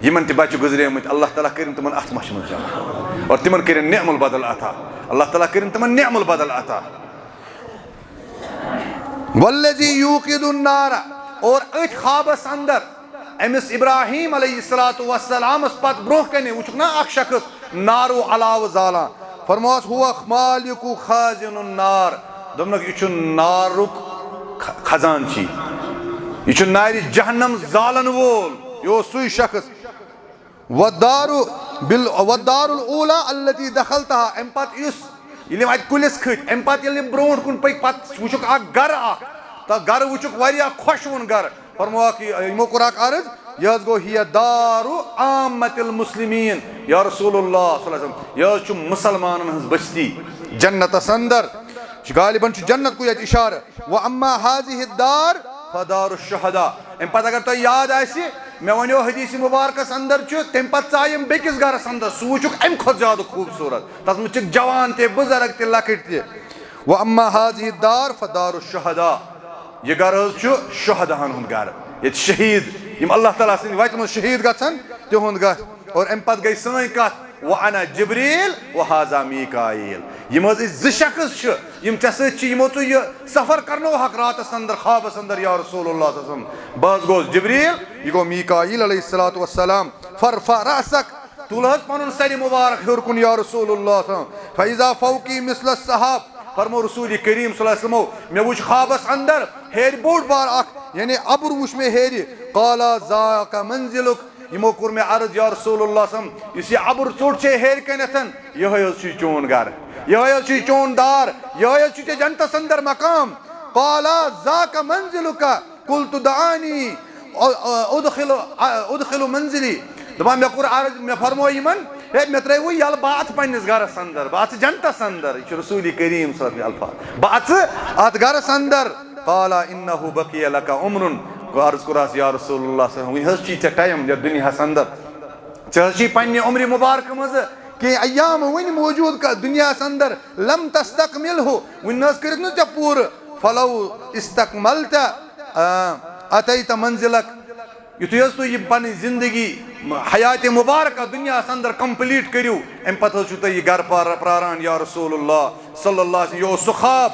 یِمن تہِ بچہِ گُزریمٕتۍ، اللہ تعالیٰ کٔرِن تِمن اتھ مچھِ منٛز جمع اور تِمن کٔرِن نعم البدل عطا۔ اللہ تعالیٰ کٔرِن تِمن نعم البدل عطا۔ والذی یوقد النار، اور أتھۍ خوابس اندر أمِس ابراہیم علیہ الصلوۃ والسلامس پتہٕ برونٛہہ کنہِ وٕچھُکھ نا اکھ شخص نارو علاوٕ زالان، فرموس، هو مالک خازن النار، دوٚپنکھ، یہِ چھُ نارُک خ-، خزانچی، یہِ چھُ نارِ جہنم زالن وول، یہِ اوس سُے شخص۔ والدار بال-، والدار الاولی التي دخلتها، امہِ پتہٕ یُس، ییٚلہِ یِم اتہِ کُلِس کھٔتۍ، امہِ پتہٕ ییٚلہِ یِم برونٛٹھ کُن پٔکۍ، پتہٕ وٕچھُکھ اکھ گرٕ اکھ، تہٕ گرٕ وٕچھُکھ واریاہ خۄشوُن گرٕ۔ فرمووکھ، یہِ، یِمو کوٚر اکھ عرض، یہِ حظ گوٚو، هي دار عامة المسلمین، یا رسول اللہ صلی اللہ علیہ وسلم، یہِ حظ چھُ مُسلمانن ہٕنٛز بستی جنتس اندر۔ غالباً چھُ جنت کُے اتہِ اشارٕ۔ واما هذه الدار فدار الشهداء۔ امہِ پتہٕ اگر تۄہہِ یاد آسہِ، مےٚ ونیو حدیث مبارکس اندر چھُ، تمہِ پتہٕ ژایہِ یِم بیٚکِس گرس اندر، سُہ وٕچھُکھ امہِ کھۄتہٕ زیادٕ خوٗبصوٗرت۔ تتھ منٛز چھِکھ جوان تہِ، بُزرگ تہِ، لۄکٕٹۍ تہِ۔ واما هذه الدار فدار الشهداء۔ یہِ گرٕ حظ چھُ شہداہن ہُنٛد گرٕ، ییٚتہِ شہیٖد، یِم اللہ تعالیٰ سٕنٛدِ وتہِ منٛز شہیٖد گژھن، تِہُنٛد گرٕ۔ اور امہِ پتہٕ گٔے سٲنۍ کتھ، وانا جبریل وهذا میکائیل۔ یِم حظ أسۍ زٕ شخص چھِ، یِم ژےٚ سۭتۍ چھِ، یِمو ژٕ یہِ سفر کرنووہکھ راتس اندر، خوابس اندر، یا رسول اللہ صلی اللہ علیہ وسلم۔ بہٕ حظ گوس جبریل، یہِ گوٚو میکائیل علیہ الصلوۃ والسلام۔ فرفع رأسک، تُل حظ پنُن سرِ مبارک ہیوٚر کُن، یا رسول اللہ صلی اللہ علیہ وسلم۔ فاذا فوقی مثل السحاب، فرمو رسول کریم صلی اللہ علیہ وسلمو، مےٚ وُچھ خوابس اندر ہیرِ بوٚڑ بار اکھ، یعنی ابُر وُچھ مےٚ ہیرِ۔ قالا ذاک منزلک، یِمو کوٚر مےٚ عرض، یا رسول اللہ صلی اللہ علیہ وسلم، یُس یہِ ابُر ژوٚٹ چھے ہیرِ کنٮ۪تھ، یِہوٚے حظ چھُے چون گرٕ، یِہوٚے حظ چھُے چون دار، یِہوٚے حظ چھُے ژےٚ جنتس اندر مقام۔ قالا ذاک منزلک، قلت دعانی ادخل، ادخل منزلی۔ دپان، مےٚ کوٚر عرض، مےٚ فرموو یِمن، ہے، مےٚ ترٛٲیوٕ یَلہٕ، بہٕ اَژٕ پننِس گرس اندر، بہٕ اَژٕ جنتس اندر۔ یہِ چھُ رسول کریم صلی اللہ علیہ وسلم الفاظ، بہٕ اَژٕ اتھ گرس اندر۔ قال انہ بقی لک عمر، گوٚو عرض کوٚرہس، یا رسول اللہ صلی اللہ علیہ وسلم، وُنہِ حظ چھُے ژےٚ ٹایم یتھ دُنیاہس اندر، ژےٚ حظ چھُے پننہِ عمرِ مبارکہٕ منٛز کینٛہہ ایام وُنہِ موجود کا-، دُنیاہس اندر، لم تستکملہ، وُنہِ نہ حظ کٔرِتھ نہٕ ژےٚ پوٗرٕ۔ فلو استکملت، آ، اتیت منزلک، یُتھُے حظ تُہۍ یہِ پنٕنۍ زندگی، حیات مبارکہ دُنیاہس اندر complete کٔرِو، امہِ پتہٕ حظ چھُو تۄہہِ یہِ گرٕ پار-، پراران، یا رسول اللہ صلی اللہ علیہ وسلم۔ یہِ اوس سُہ خواب،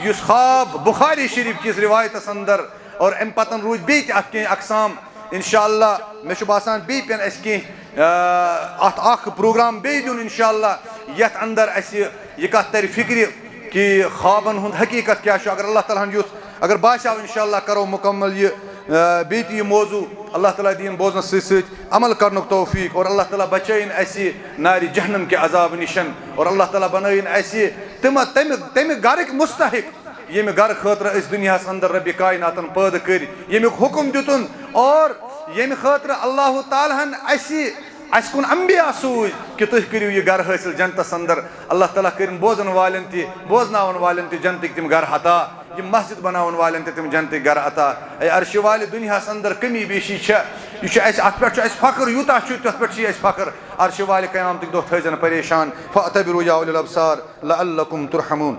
یُس خواب بخاری شریف کِس روایتس اندر، اور امہِ پتہٕ روٗدۍ بیٚیہِ تہِ اتھ کینٛہہ اقسام۔ انشاءاللہ مےٚ چھُ باسان بیٚیہِ پٮ۪ن اسہِ کینٛہہ، آ، اتھ اکھ پروگرام بیٚیہِ دیُن انشاءاللہ، یتھ اندر اسہِ یہِ کتھ ترِ فکرِ کہِ خوابن ہُنٛد حقیقت کیٛاہ چھُ۔ اگر اللہ تعالیٰ ہن یُتھ، اگر باسیو، انشاءاللہ کرو مکمل یہِ، آ، بیٚیہِ تہِ یہِ موضوع۔ اللہ تعالیٰ دِیِن بوزنس سۭتۍ سۭتۍ عمل کرنُک توفیق، اور اللہ تعالیٰ بچٲیِن اسہِ نارِ جہنم کہِ عذاب نِشن، اور اللہ تعالیٰ بنٲیِن اسہِ تِم، تمہِ، تمہِ گرٕکۍ مستحق، ییٚمہِ گرٕ خٲطرٕ أسۍ دُنیاہس اندر ربِ کائناتن پٲدٕ کٔرۍ، ییٚمیُک حُکم دِتُن، اور ییٚمہِ خٲطرٕ اللہ تعالیٰ ہن اسہِ، اسہِ کُن انبیاء سوٗزۍ کہِ تُہۍ کٔرِو یہِ گرٕ حٲصِل جنتس اندر۔ اللہ تعالیٰ کٔرِن بوزن والٮ۪ن تہِ، بوزناوَن والٮ۪ن تہِ جنتٕکۍ تِم گرٕ عطا، یِم مسجد بناوَن والٮ۪ن تہِ تِم جنتٕکۍ گرٕ عطا۔ اے عرشہِ والہِ، دُنیاہَس اندر کمی بیشی چھےٚ، یہِ چھُ اَسہِ، اَتھ پٮ۪ٹھ چھُ اَسہِ فخر، یوٗتاہ چھُ تَتھ پٮ۪ٹھ چھُ اَسہِ فخر۔ عرشہِ والہِ قیامتٕکۍ دۄہ تھٲیزٮ۪ن پریشان۔ فاعتبروا یا اولی الابصار لعلکم ترحمون۔